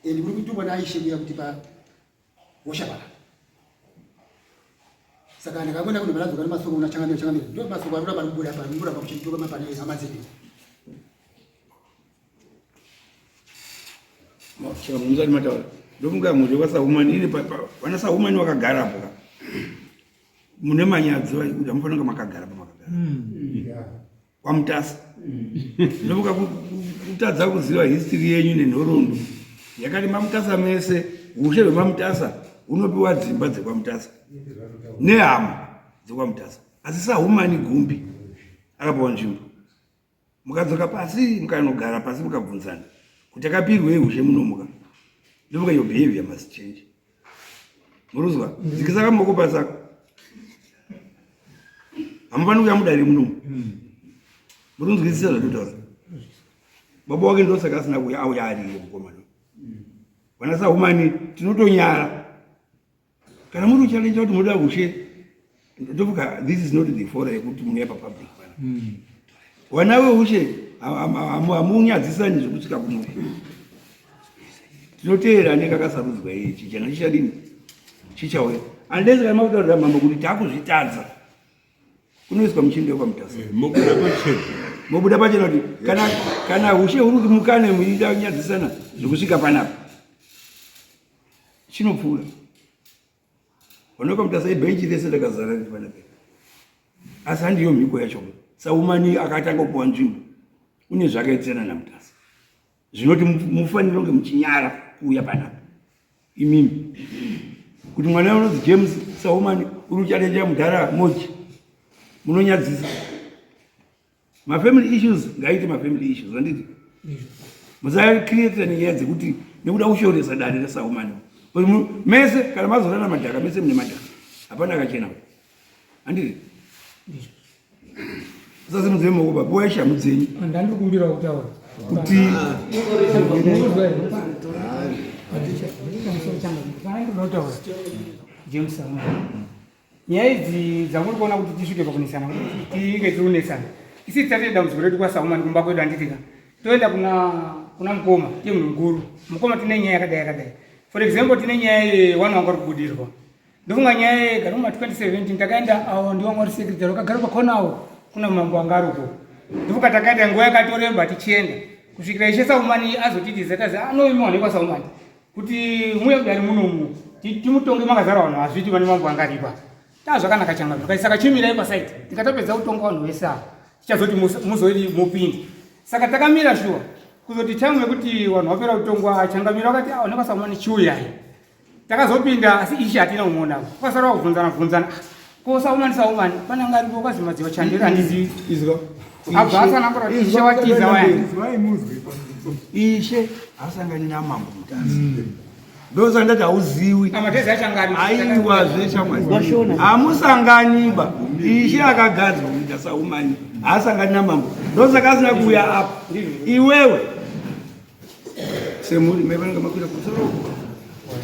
and kuri kutumwa naishe kuya kuti pa hosha panapa saka ndakakwenda kuno maradzoka nemasoko una changamire changamire ndo masoko ari kuramba kubuda pa muramba kuchituka mapane hama dzedu Saka musati mataura ndofunga mhuri kwaSahumani ine vana Sahumani vakagara apo ka mune manyadzo kuti hamufanira kunge makagara pamakagara kwaMutasa ndofunga kutadza kuziva history yenyu nenhoroondo yakati maMutasa mese ushe hwemaMutasa hunopiwa dzimba dzekwaMutasa nehama dzekwaMutasa asi Sahumani Gumbi akapiwa nzvimbo mukadzoka pasi mukanogara pasi mukabvunzana kuti akapirwei ushe munomuka ndofunga your behavior must change muruzwa dzikisa kamoko pasi ako hamufaniri kuya mudare munomu murunzwisisa zvatotaura baba wake ndosaka asina kuuya auya ariye mukomana vana sahumani tinotonyara kana muri kuchalenja kuti munoda ushe ndofuka this is not the fora yekuti munouya papublic pana vana veushe hamunyadzisani zvekusvika kuno tinoteera anenge akasarudzwa iye chichana chichadini chichauya unless kana makutaurira mambo kuti takuzvitadza kunoiswa muchindo wekwaMutasa eh, mobuda pachena mobuda pachena kuti kana kana ushe huri kuti mukane muida kunyadzisana zvekusvika panapa chinopfuura vanoka Mutasa ibhenji rese rakazara panapa asi handiyo mhiko yacho Saumani akatanga kupuwa nzvimbo une zvakaitirana naMutasa zvinoti mufanire kunge muchinyara kuuya panapa imimi kuti mwana unonzi James Saumani uri uchalenja mudhara moji munonyadzisa mafamily issues ngaite mafamily issues handiti musacreata nenyaya dzekuti nekuda kushoresa dare raSaumani mese kana mazorana madhaka mese mune madhaka hapana akachena handiti usasimudze maoko baba puwai shamhu dzenyu ndandiri kumbira kutaura kuti James nyaya idzi dzamuri kuona kuti tisvike pakunesana tinge tiri kunesana isi tisati dambudziko redu kwaSaumani kumba kwedu handitika toenda kuna kuna mukoma tiye munhu mukuru mukoma tine nyaya yakadai yakadai for example tine nyaya yewanhu wanga uri kubudirwa ndofunga nyaya yegara muma 2017 takaenda awo ndiwo wanga uri secretary wakagara pakona awo kuna mambo anga ari uko ndofunga takaenda nguva yakatoreba tichienda kusvikira ishe Saumani azotitiza tazi anoimiwa nekwaSaumani kuti muye kudari munomu timutonge makazara vanhu hazviiti vane mambo anga aripa taa zvakanaka changa zvakai saka chimirai pasaiti tikatapedza kutonga vanhu vese ava tichazoti muzodi mupinde saka takamira shuwa kuzoti time yekuti vanhu vapera kutongwa changamira vakati awa nekwaSaumani chiuyai takazopinda asi ishe hatina kumuona kwasara kubvunzana bvunzana ko Saumani Saumani pane anga aripo kwazimadziwa chandira handizivi abva asanangura kuti ishe watiza waya ishe haasangani namambo Mutasa ndosaka ndati hauziwi amatezi acho anga ari aiwa zveshamwari hamusanganiba ishe akagadzwa kuita Saumani haasangani namambo ndosaka asina kuuya apa iwewe semhuri mai vanenge makuita kumusoro uko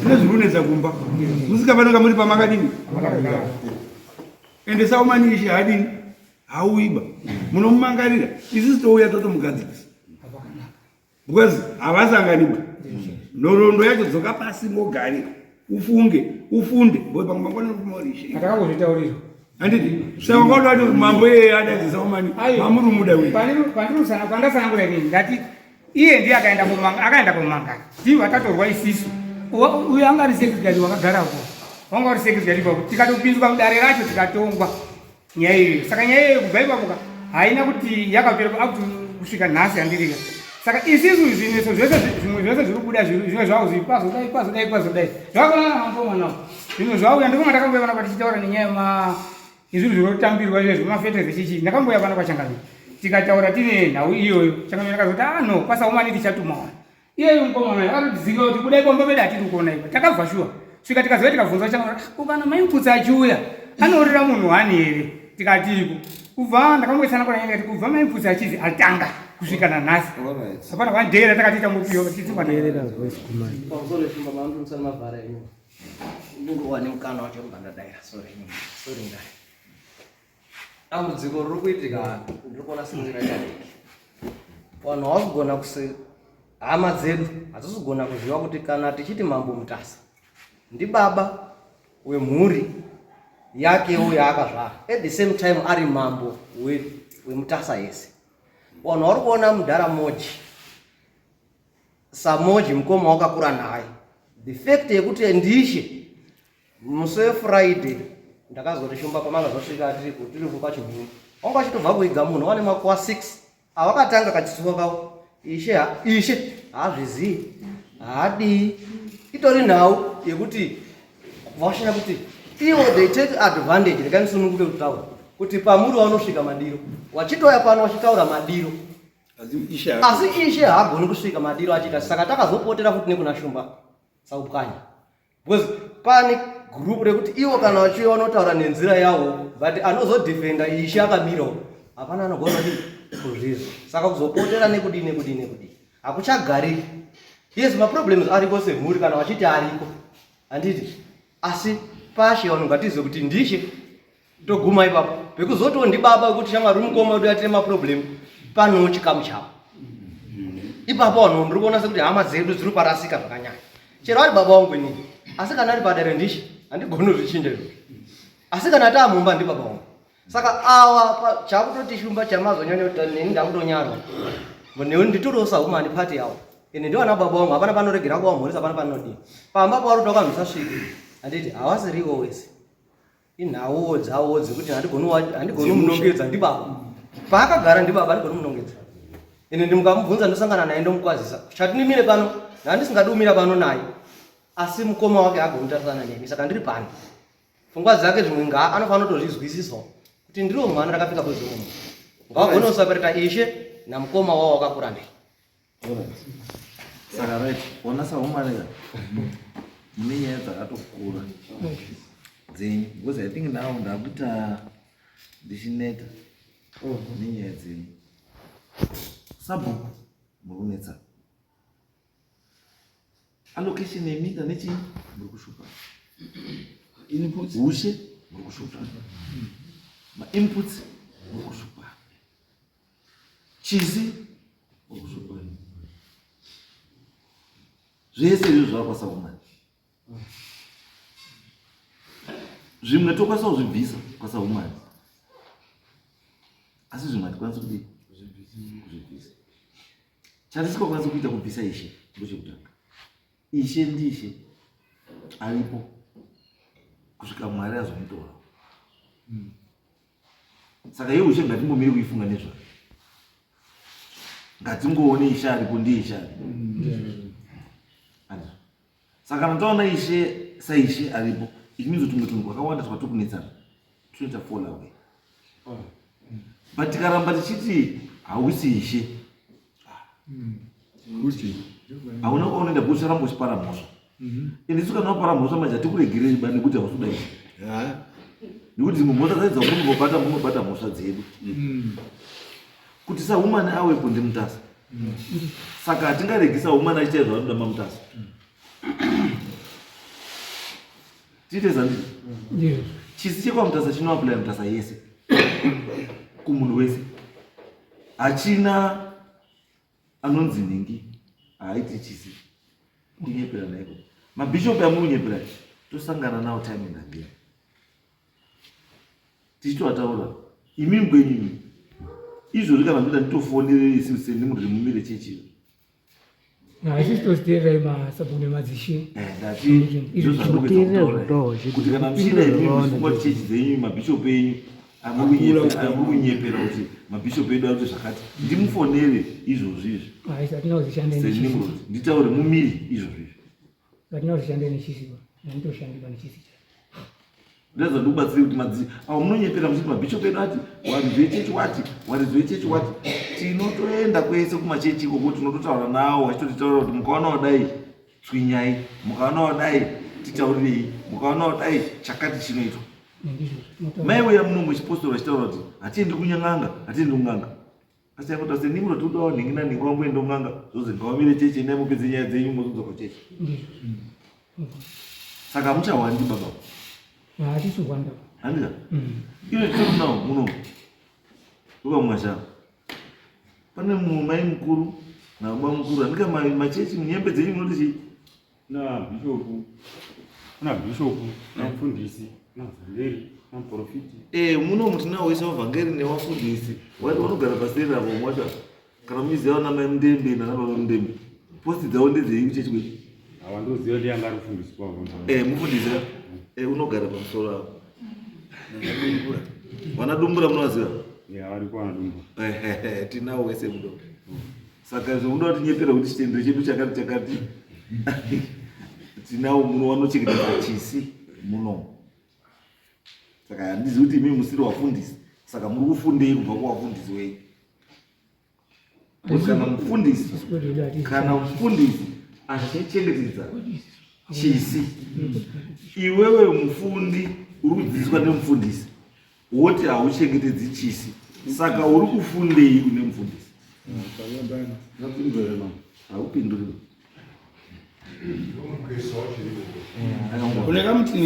tine zviri kunetsa kumba musika vanenge muri pamakadini ende Saumani ishe hadini hauiba munomumangarira isusu touya totomugadzirisa because havasanganiba nhoroondo yacho dzoka pasi mogarira Ufunge, ufunde. Boy pamwe mangwana unokumarishe. Atakangozvitaurirwa. Handiti? Saka wakaona kuti mambo iyeye adadzisa umani. Mamuri umuda uyu. Pandirusana pandasanangura inini ndati iye ndiye akaenda kumanga akaenda kumanga. Ndiye vatatorwa isisu. Uyu anga ari secretary wakagara uko. Wanga uri secretary ipapo. Tikatopinzwa mudare racho tikatongwa. Nyaya iyoyo. Saka nyaya iyoyo kubva ipapo ka haina kuti yakapera up to kusvika nhasi handirika. Saka isisu zvinetso zvese zvimwe zvese zviri kubuda zvimwe zvavo zviri kwazodai kwazodai kwazodai. Zvakafanana namukoma nawo. Zvimwe zvauya ndiko mandakambouya panapa tichitaura nenyaya yema yezvinhu zvinotambirwa zvezvo mafete zvechichi. Ndakambouya pano pachangamire tikataura tine nhau iyoyo. Changamire akazoti ah no kwasaumani tichatuma vanhu. Iyeyu mukomana uyu akatodzinga kuti budai pamba pedu hatiri kuona ipa. Takabva shuwa. Svika tikaziva tikabvunza changamire ah, ko kana mai Muputsa achiuya anoorera munhu hani here? Tikatiiko. Kubva ndakamboisana kuna nyaya ndikati kubva mai Muputsa achizi atanga kusvika nanhasi. Hapana one day ratakati tambopiwa tichitsingwa naye. Pamusoro shumba maandurutsa nemavhara enyu. Ndingowane mukana wacho kubva ndadaira. Sorry. Sorry ndai. Dambudziko riri kuitika ndiri kuona senge raita diki. Vanhu havasi kugona kuse hama dzedu hadzisi kugona kuziva kuti kana tichiti Mambo Mutasa ndibaba wemhuri yakewo yaakazvara at the same time ari mambo weMutasa yese. Vanhu vari kuona mudhara Moji saMoji mukoma wakakura naye. The fact yekuti ndishe Musi weFriday ndakazoti shumba pamakazosvika tiri tiri pachimhini wanga achitobva kuiga munhu wane makuva 6 awakatanga kachisuwa kavo ishe ishe haazvizii haadii itori nhau yekuti vashaya kuti ivo they take advantage rekai ndisununguke kutaura kuti pamuri wanosvika madiro wachitouya pano wachitaura madiro asi ishe haagoni kusvika madiro achiita saka takazopotera futi nekuna shumba saupwanya because pane group rekuti ivo kana vachiuya vanotaura nenzira yavo but anozodefenda ishe akamirawo hapana anogona kuti kuzvizwa saka kuzopotera nekudii nekudii nekudii hakuchagariki yes maproblems ariko semhuri kana vachiti ariko handiti asi pashe vanhu ngatizive kuti ndishe toguma ipapo pekuzotiwo ndibaba wekuti shamwari mukoma wedu atine maproblem pano chikamu chavo ipapo vanhu ndiri kuona sekuti hama dzedu dziri parasika zvakanyanya chero ari baba wangu inini asi kana ari padare ndishi handigoni kuzvichinja izvozvo asi kana taamumba ndibaba wangu saka awa chakutoti shumba chamazonyanya kuti neni ndakutonyarwa neni nditoriwo sahumani pati yawo ende ndiwana baba wangu hapana panoregera kuwamhoresa hapana panodii pamba pavari kuti wakamhisasviki handiti hawasiriwo wese inhauwo dzawo dzekuti handigoni munongedza ndibaba paakagara ndibaba handigoni munongedza ende ndimukamubvunza ndosangana naye ndomukwazisa chatindimire pano ndandisingadi kumira pano naye asi mukoma wake agoni kutarisana nemi saka ndiri pano pfungwa dzake zvimwe ngaa anofanira kutozvizwisisawo kuti ndiriwo mwana rakapfeka bwezvemunhu ngawagone kusapereka ishe namukoma wawo wakakura naye Saka right, ona sahumanira mune nyaya dzakatokura dzenyu because I think now ndakuita ndichineta nenyaya dzenyu. Sabhuku muri kunetsa. Allocation yeminda nechii muri kushupa. Inputs. Ushe muri kushupa. Ma-inputs muri kushupa. Chisi zvese izvo zvakakwanisa kumana zvimwe tokwanisa kuzvibvisa kwanisa kumana asi zvimwe hatikwanisi kudii kuzvibvisa chatisikakwanisi kuita kubvisa ishe ndochekutanga ishe ndiishe aripo kusvika mwari azomutora mm. Saka iye ushe ngatimbomire kuifunga nezvayo. Ngatingoone ishe aripo ndiye ishe aripo. Saka kana taona ishe saishe aripo, it means kuti tumwe tunhu twakawanda twatokunetsana tunoita fall away. But tikaramba tichiti hausi ishe, hauna kwaunoenda because ucharamba uchipara mhosva. Ende isu kana wapara mhosva manje hatikuregereri ba nekuti hausi kuda ishe. Nekuti dzimwe mhosva dzacho dzamunongobata munobata mhosva dzedu. Kuti sahumani awepo ndiMutasa. Saka hatingaregi sahumani achiita zvaanoda maMutasa. Tiite zandii? Chisi chekwaMutasa chinoapply Mutasa yese. Kumunhu wese. Hachina anonzi nhingi haaiti chisi. Kunyepera naiko. Mabhishopi amunyepera tosangana nawo time and again. Tichitoataura imi kwenyu imi. Izvozvi kana kuita nditofonere isu senimuri mumire chechi. Isusu toziteerera masabhuku nemadzishe. Eh, ndati ndozvandikuedza kuti kana muchida imi mufunga kuti chechi dzenyu mabhishopi enyu amuri kunyepera kuti mabhishopi edu akuti zvakati ndimufonere izvozvi izvi. Hatina kuzishanda neChisi. Nditaure mumiri izvozvi izvi. Hatina kuzishanda nechisi. Handitoshandi nechisi. Ndazva ndikubatsire kuti madzi avo munonyepera muchiti mabhishopi edu ati waridzi wechechi wati waridzi wechechi wati tinotoenda kwese kumachechi ikoko tinototaura nawo vachitotitaura kuti mukaonawo dai tswinyai mukaonawo dai titaurirei mukaonawo dai chakati chinoitwa mai uya muno muchipostori vachitaura kuti hatiendi kunyan'anga hatiendi kun'anga asi yakuti asi nimro tikudawo nhingi nanhingi wamboenda kun'anga zvozi ngawamire chechi endai mupedze nyaya dzenyu mozodzoka kuchechi saka hamuchahwandi baba hatisi kuhwanda handika iyo titori nawo muno ukamwasha pane mumai mukuru nababa mukuru handika machechi munyembe dzenyu munoti chii Kuna bhishopu, kuna bhishopu, kuna mufundisi, kuna muvhangeri, kuna muprofiti. Eh, muno mutinawo wese wavhangeri newafundisi. Wati vanogara paseri apo mwacho. Kana muchiziva vana mai Mundembe nana baba Mundembe. Posti dzavo ndedzei kuchechi kwedu? Awa ndoziva ndiye anga ari mufundisi kwavo. Eh, mufundisi. Eh, unogara pamusoro apo. Vana Dumbura munovaziva? Yeah, variko vana Dumbura. Eh, tinawo wese muno. Saka izvo munoda kutinyepera kuti chitendero chedu chakati chakati. Tinawo muno vanochengetedza chisi muno. Saka handizivi kuti imi musiri wafundisi. Saka muri kufundei kubva kuwafundisi wenyu? Kana mufundisi kana mufundisi achichengetedza chisi iwewe mufundi uri kudzidziswa nemufundisi woti hauchengetedzi chisi saka uri kufundei une mufundisi haupinduri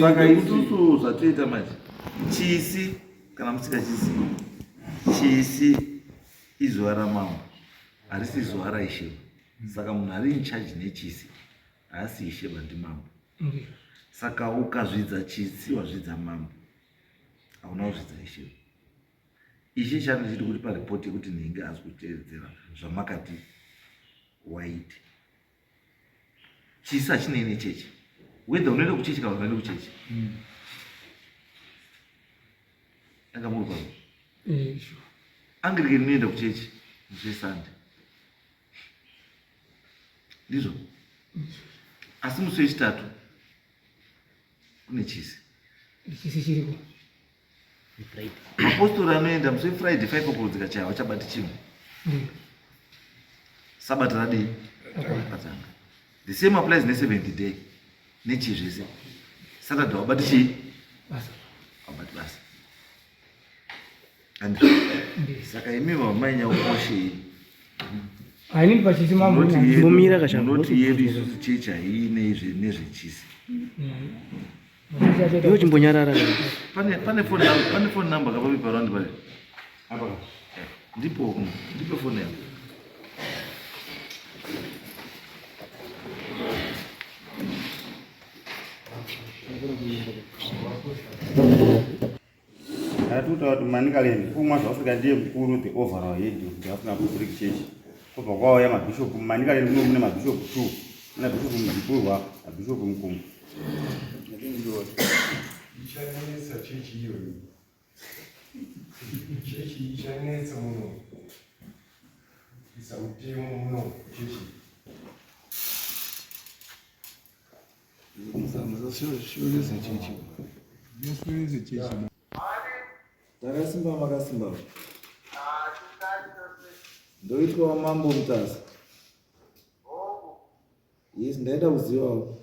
saka isusu zvatoita manje chisi kana musikachizivi chisi izuva ramambo harisi zuva raishe saka munhu ari in charge nechisi haasi ishe bandimambo saka ukazvidza chisi wazvidza mambo hauna kuzvidza ishe ishe chano chiri kuti paripoti yekuti nhingi haasi kuteedzera zvamakati waiti chisi hachinei nechechi whether unoenda kuchechi kana unoenda kuchechi mm. anga muri pano eh, anglican inoenda kuchechi musi wesunday ndizvo asi musi wechitatu kune chisi chisi chiriko mapostori anoenda musi wefriday 5 o'clock dzikachaya vachabati chimwe mm. sabata radii ratanga the same applies neseventh day nechii zvese saturday wabati chii wabati basa and saka imi vamai nyakukoshei hainini pachisi mamomira kachanoti yedu isusu chechi haiine nezvechisi iwe chimbonyarara pane pane phone number pane phone number kapapi paraundi pale apa eh, ndipo ndipo phone yako Ndatotaura kuti Manicaland kumwa zvaAfrica ndiye mukuru the overall head of the African Apostolic Church. Kobva kwauya mabishop muManicaland muno mune mabishop two. Muna bishop Muzipurwa nabishop Mukumu. Ichanetsa chechi iyoyo. Chechi ichanetsa muno. Isa mutemo muno chechi. Takasimba makasimba. Ndoitwa mambo Mutasa. Yes, ndaida kuzivawo.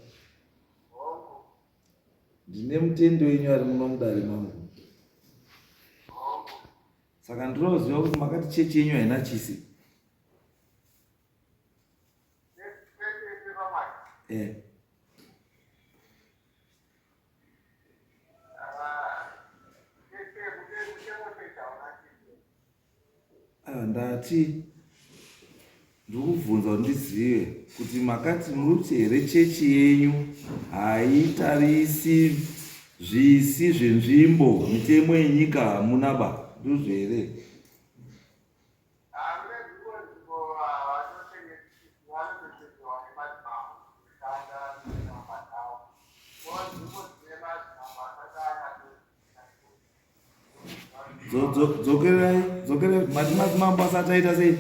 Ndine mutendi wenyu ari muno mudare mangu. Saka ndinoziva kuti makati chechi yenyu haina chisi. Eh. Ah, ndati Ndiri kubvunza kuti ndizive kuti makati muri kuti here chechi yenyu haitarisi zvisi zvenzvimbo mitemo yenyika hamuna ba ndizvo here? Dzokerai, dzokerai, mati madzimambo asati aita sei?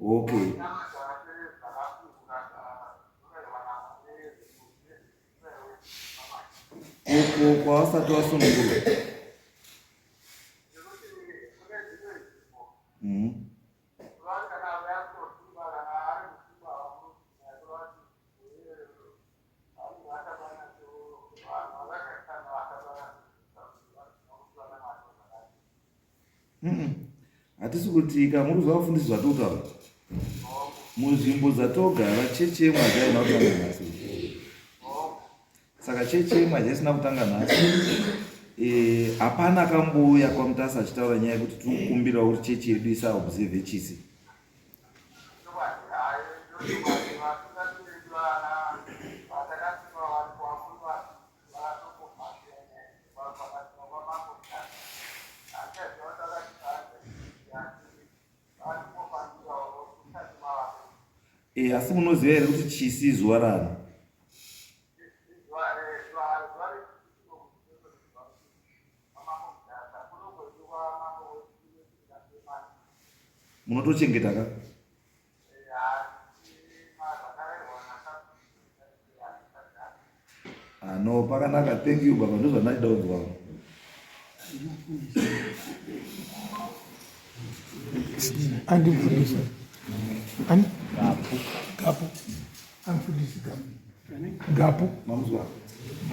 Okay. Uko kwawasati wasunungurwa. Hatisi kuti ka muri kuziva vafundisi zvatokutaura munzvimbo dzatogara chechi yemwazha haina kutanga nhasi saka chechi yemwazha isina kutanga nhasi eh, hapana akambouya kwamutasa achitaura nyaya yekuti tiri kukumbirawo kuti chechi yedu isaobserve chisi E, asi munoziva here kuti chisi izuva rani? Munotochengeta ka? Ah, no pakanaka thank you baba ndozvandachida kunzwawo andimfundisi ani gapu amfundisi gapu gapu mamuzwa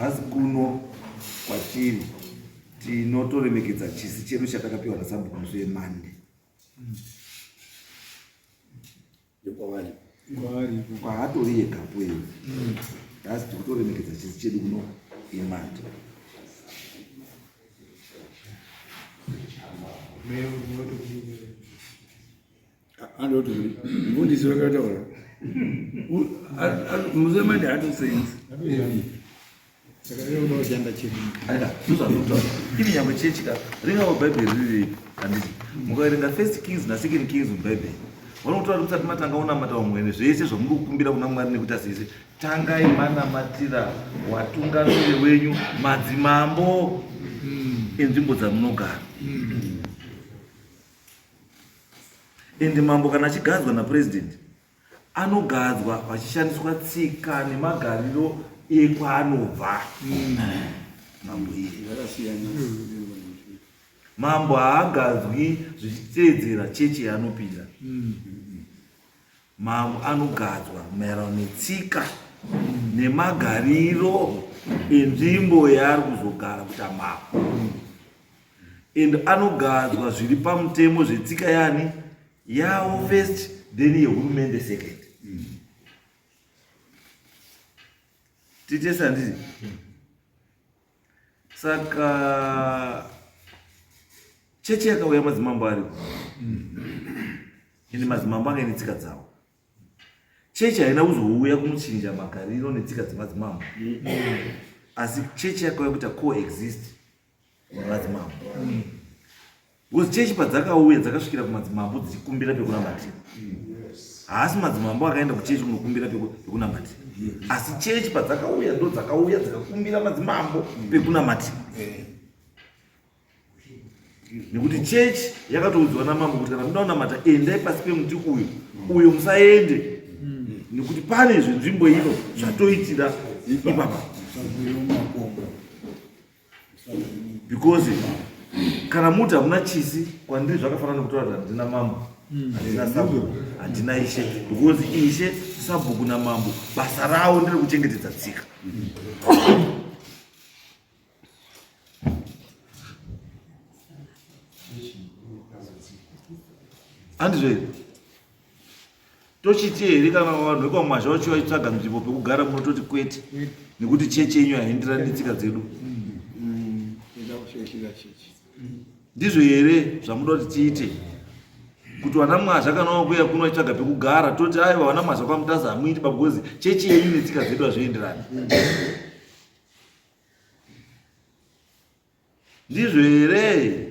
asi kuno kwatiri tinotoremekedza chisi chedu chatakapiwa nasabhuku musi wemande Kwavari. Kwaatori yegapo iyo. Asi tikutoremekedza chisi chedu kuno imandi. Andoti mufundisi vakataura. Musemandi haatosenzi. Ivi nyangwe chechi ka ringava bhaibheri riri handiti mukaverenga first kings nasecond kings mubhaibheri vanokutora kuti musati matanga unamata vamwene zvese zvamuri kukumbira kuna mwari nekuita sese tangai manamatira watungamiri wenyu madzimambo enzvimbo dzamunogara ende mambo kana achigadzwa napresident Anogadzwa pachishandiswa tsika nemagariro ekwaanobva. Mambo iye. Mambo haagadzwi zvichiteedzera chechi yaanopinda. Mambo anogadzwa maererano netsika nemagariro enzvimbo yaari kuzogara kuita mambo. And anogadzwa zviri pamutemo zvetsika yani Yawo first then yehurumende second. Titese handiti? Saka chechi yakauya madzimambo ariko. Ende madzimambo anga ine tsika dzawo. Chechi haina kuzouya kumuchinja magariro netsika dzemadzimambo. Asi chechi yakauya kuita coexist nemadzimambo. Because chechi padzakauya dzakasvikira kumadzimambo dzichikumbira pekunamatira. Haasi madzimambo akaenda kuchechi kunokumbira pekunamatira. Asi chechi padzakauya ndo dzakauya dzikakumbira madzimambo pekunamatira. Nekuti chechi yakatoudzwa namambo kuti kana muda kunamata endai pasi pemuti uyu uyo musaende nekuti pane zvenzvimbo ino zvatoitira ipapa. Because kana muti hamuna chisi kwandiri zvakafanana nekutora kuti handina mambo handina sabhuku handina ishe because ishe sabhuku namambo basa ravo nderekuchengetedza tsika. Handizvo here? Tochiti here kana vanhu vekwamwazha vachiuya vachitsvaga nzvimbo pekugara munototi kwete nekuti chechi yenyu haienderani netsika dzedu. Ndizvo here zvamuda kuti tiite? Kuti vana mwazha kana wakuya kuno vachitsvaga pekugara toti aiwa vana mwazha kwamutasa hamuiti because chechi yenyu netsika dzedu hazvienderani. Ndizvo here?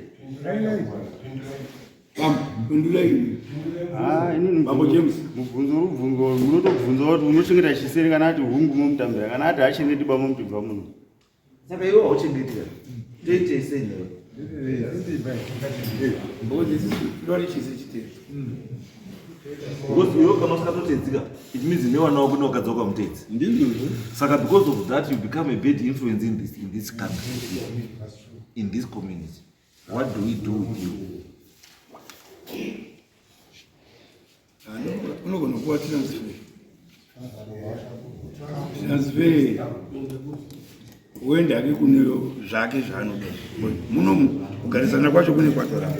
Bambo James, mubvunzo uri kubvunzwa unotobvunza kuti unochengeta chiseri kana ati hungu momutambira kana ati haachengeti ba momutibva muno. Saka iwe hauchengeti ka? Toitei sei newe? Because iwe kana usikatotedzika it means nevana wako nevakadzi wako hamutedzi. Ndizvozvo. Saka because of that you become a bad influence in this, in this country, in this community. What do we do with you? Unogona kuva transfer. Transfer. Woenda hake kune zvake zvaanoda. Muno kugarisana kwacho kune kwatora.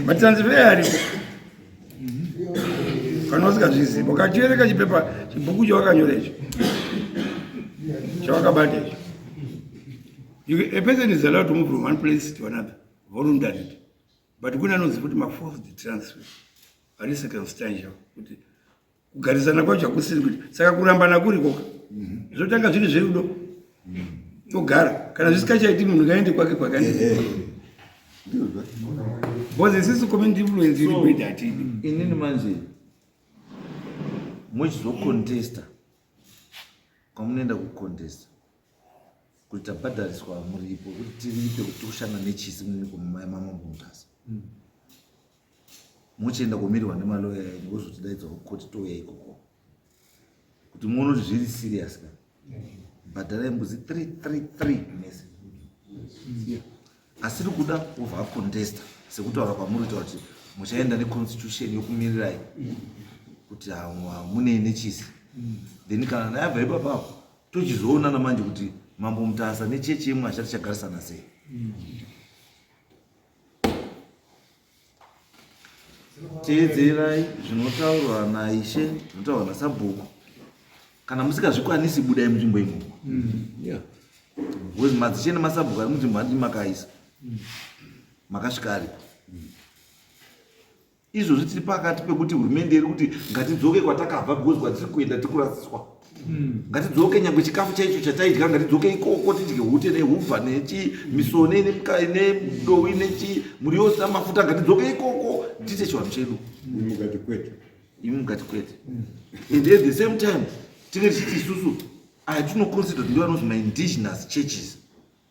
Matransfer ariko. Kana usingazvizivi, ukachiverenga chipepa chibhuku chawakanyora icho. Chawakabata icho. A person is allowed to move from one place to another voluntarily. But kune anonzi futi maforced transfer ari circumstantial kuti kugarisana kwacho hakusiri kuti saka kurambana kuri koka mhm. zvotanga zviri zverudo togara kana zvisikachaiti munhu ngaende kwake kwakaende because isusu community influence iri kuita hatidi inini manje muchizocontesta kwamunoenda kucontesta kuti tabhadhariswa muripo kuti tiripe kuti tikushanda nechisi mamambo mutasa mm. mochienda komirirwa nemaloya enyu vozotidaidzwa kukoti touya ikoko kuti muone kuti zviri serious ka bhadharai mbudzi 333 mese asiri kuda wobva acontesta sekutaura kwamuri kuita kuti muchaenda neconstitution yokumirirai kuti hamunei nechisi then kana nayabva ipapapo tochizoonana manje kuti mambo mutasa nechechi yemwazha tichagarisana sei Teedzerai zvinotaurwa naishe zvinotaurwa nasabhuku kana musikazvikwanisi budai munzvimbo imomo mm. because madzishe nemasabhuku ari munzvimbo andi makaisa mm. makasvika aripo mm. Izvozvi tiri pakati pekuti hurumende iri kuti ngatidzoke kwatakabva because kwatiri kuenda tiri kurasiswa. Hmm. Ngatidzoke nyangwe chikafu chaicho chataidya ngatidzoke ikoko tidye hute nehubva nechi misone nedowi nechi muriwo usina mafuta ngatidzoke ikoko tiite chivanhu chedu. Mukati kwete. Imi mukati kwete. And at the same time tinge tichiti isusu aya tinoconsider kuti ndiwo anonzi maindigenous churches.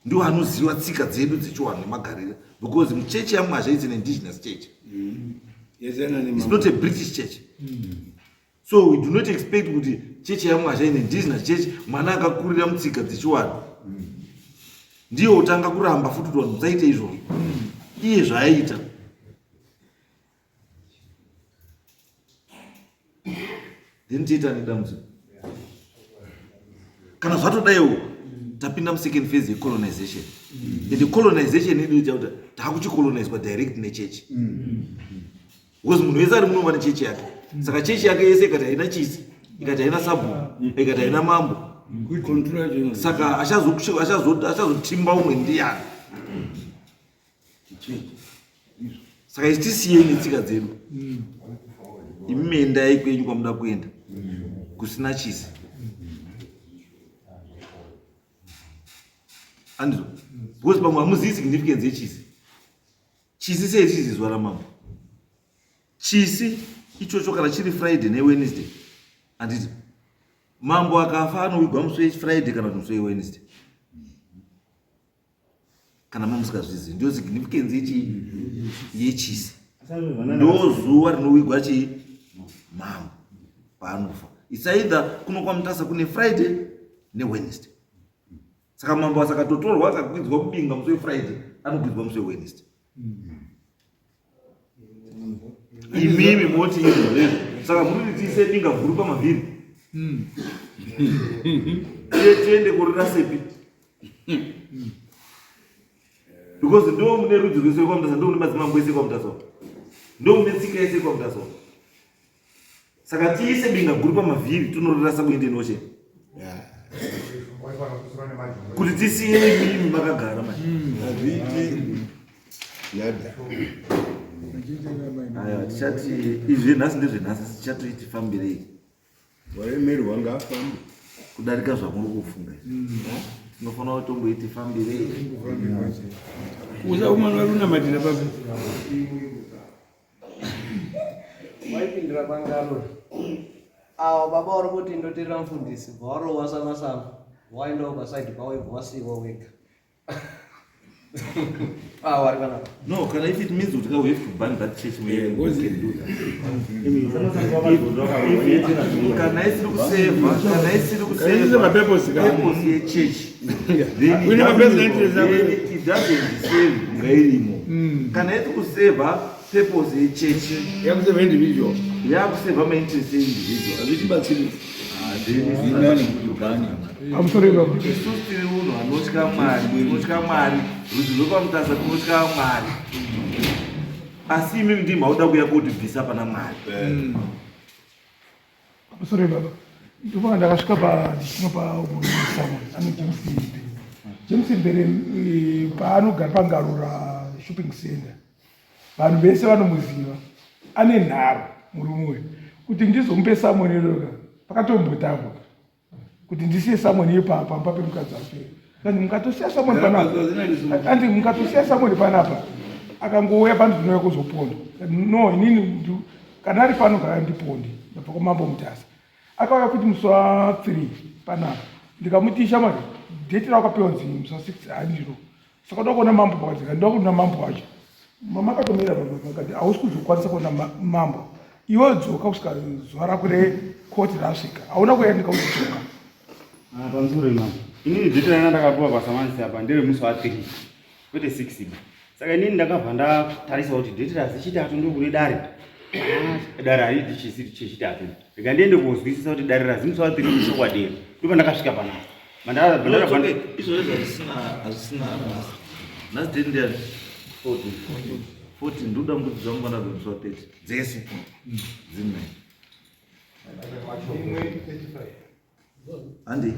Ndiwo anoziva tsika dzedu dzechiwanhu nemagariro because muchechi yaMwazha is an indigenous church. Mm. It's not a British church. Mm. So we do not expect kuti chechi yaMwazha in indigenous church mwana akakurira mutsika dzechiwanhu. Mm. Ndiye utanga kuramba futi kuti vanhu musaite izvozvo. Mm. Iye zvaaiita. Then tiita nedambudziko. Kana zvatodaiwo tapinda musecond phase yecolonization. And the colonization yedu ita kuti takuchicolonizwa direct nechechi. Because munhu wese ari munova nechechi yake. Saka chechi yake yese ikati haina chisi, ikati haina sabhuku, ikati haina mambo. Saka achazotimba umwe ndiyani? Saka isi tisiyei netsika dzedu. Imi endai kwenyu kwamuda kuenda kusina chisi. Andizvo? Because pamwe hamuzivi significance yechisi. Chisi sei chizi zuva ramambo? Chisi ichocho kana chiri Friday neWednesday handiti mambo akafa anowigwa musi weFriday kana kuti musi weWednesday. Kana mamusikazvizivi ndiyo significance yechi yechisi. Ndo zuva rinowigwa chii mambo paanofa. It's either kuno kwaMutasa kune Friday neWednesday. Saka mambo asakatotorwa akakwidzwa kubinga musi weFriday anokwidzwa musi weWednesday. Imimi moti izvozvo saka muri kuti tiise binga guru pamavhiri tiende korira sepi because ndo mune rudzi rwese rwekwaMutasa, ndo mune madzimambo ese ekwaMutasa, ndo mune tsika yese yekwaMutasa. Saka tiise binga guru pamavhiri tonororasa kuIndian Ocean. Kuti tisiye imimi makagara manje. Hazviiti. Nada. Aiwa tichati izvi nhasi ndezvenhasi asi tichatoiti fambirei. Waremerwa ngaafambe. Kudarika zvamuri kufunga izvi. Tinofanira kutomboiti fambirei. Usaumana vari kunamatira papi? Waipindura kwangaro. Awo baba uri kuti ndotirira mufundisi, bva warohwa sama sama. Waendawo pasaidi pavo ibva wasiiwa wega. Ah, wari panapa. No, kana if it means kuti we have to ban that church, we Eh, we can do that. Kana isiri kuseva, kana isiri Kana isiri kuseva purpose ka. purpose yechurch, then it Uine doesn't- mapurpose interest ako. then it doesn't serve kunga irimo. Kana iri kuseva purpose yechurch, Yakuseva individual. yakuseva mainterest eindividual. Hazvichibatsiri. Pamusoro ipapo. Isusu tiri munhu anotya Mwari, tinotya Mwari, rudzi rwepaMutasa tinotya Mwari. Asi imimi ndimi mauda kuuya kotibvisa pana Mwari. Pamusoro baba. Ndopanga ndakasvika pa ndichinopa murume ano James Mbere. James Mbere paanogara paNgarura shopping center. Vanhu vese vanomuziva. Ane nharo murume uyu. Kuti ndizomupe samoni iyoyo pakatombotambwa. Kuti ndisiye samoni iyo pamba pemukadzi wacho. Kandi mukatosiya samoni panapa. Kandi mukatosiya samoni panapa. Akangouya pano ndinouya kuzoponda. No, inini kana ari pano kana ndiponde. Ndabva kwaMambo Mutasa. Akauya futi musi wa 3 panapa. Ndikamuti shamwari, date rawakapiwa nzi musi wa 6 handiro. Saka ndoda kuona mambo pakati, ndoda kuona mambo wacho. Mama akatomira baba akati hausi kuzokwanisa kuona mambo. Iwe dzoka kusvika zuva rako rekoti rasvika. Hauna kuenda ndikakuti dzoka. Ah, pamusoro imambo. Inini date rana ndakapiwa pasamanisi apa ndere musi wa 3 kwete 6 ba. Saka inini ndakabva ndatarisa kuti date razi chitatu ndokune dare. Ah, dare haridi chisiri chechitatu. Rega ndiende kozwisisa kuti dare razi musi wa 3 ichokwadi here. Ndipo ndakasvika panapa. Mandara Izvozvo hazvisina hazvisina nhasi. Nhasi date ndiyani? 14. 14 ndoda mbudzi dzangu pana musi wa 30. Dzese. Dzine. Handi.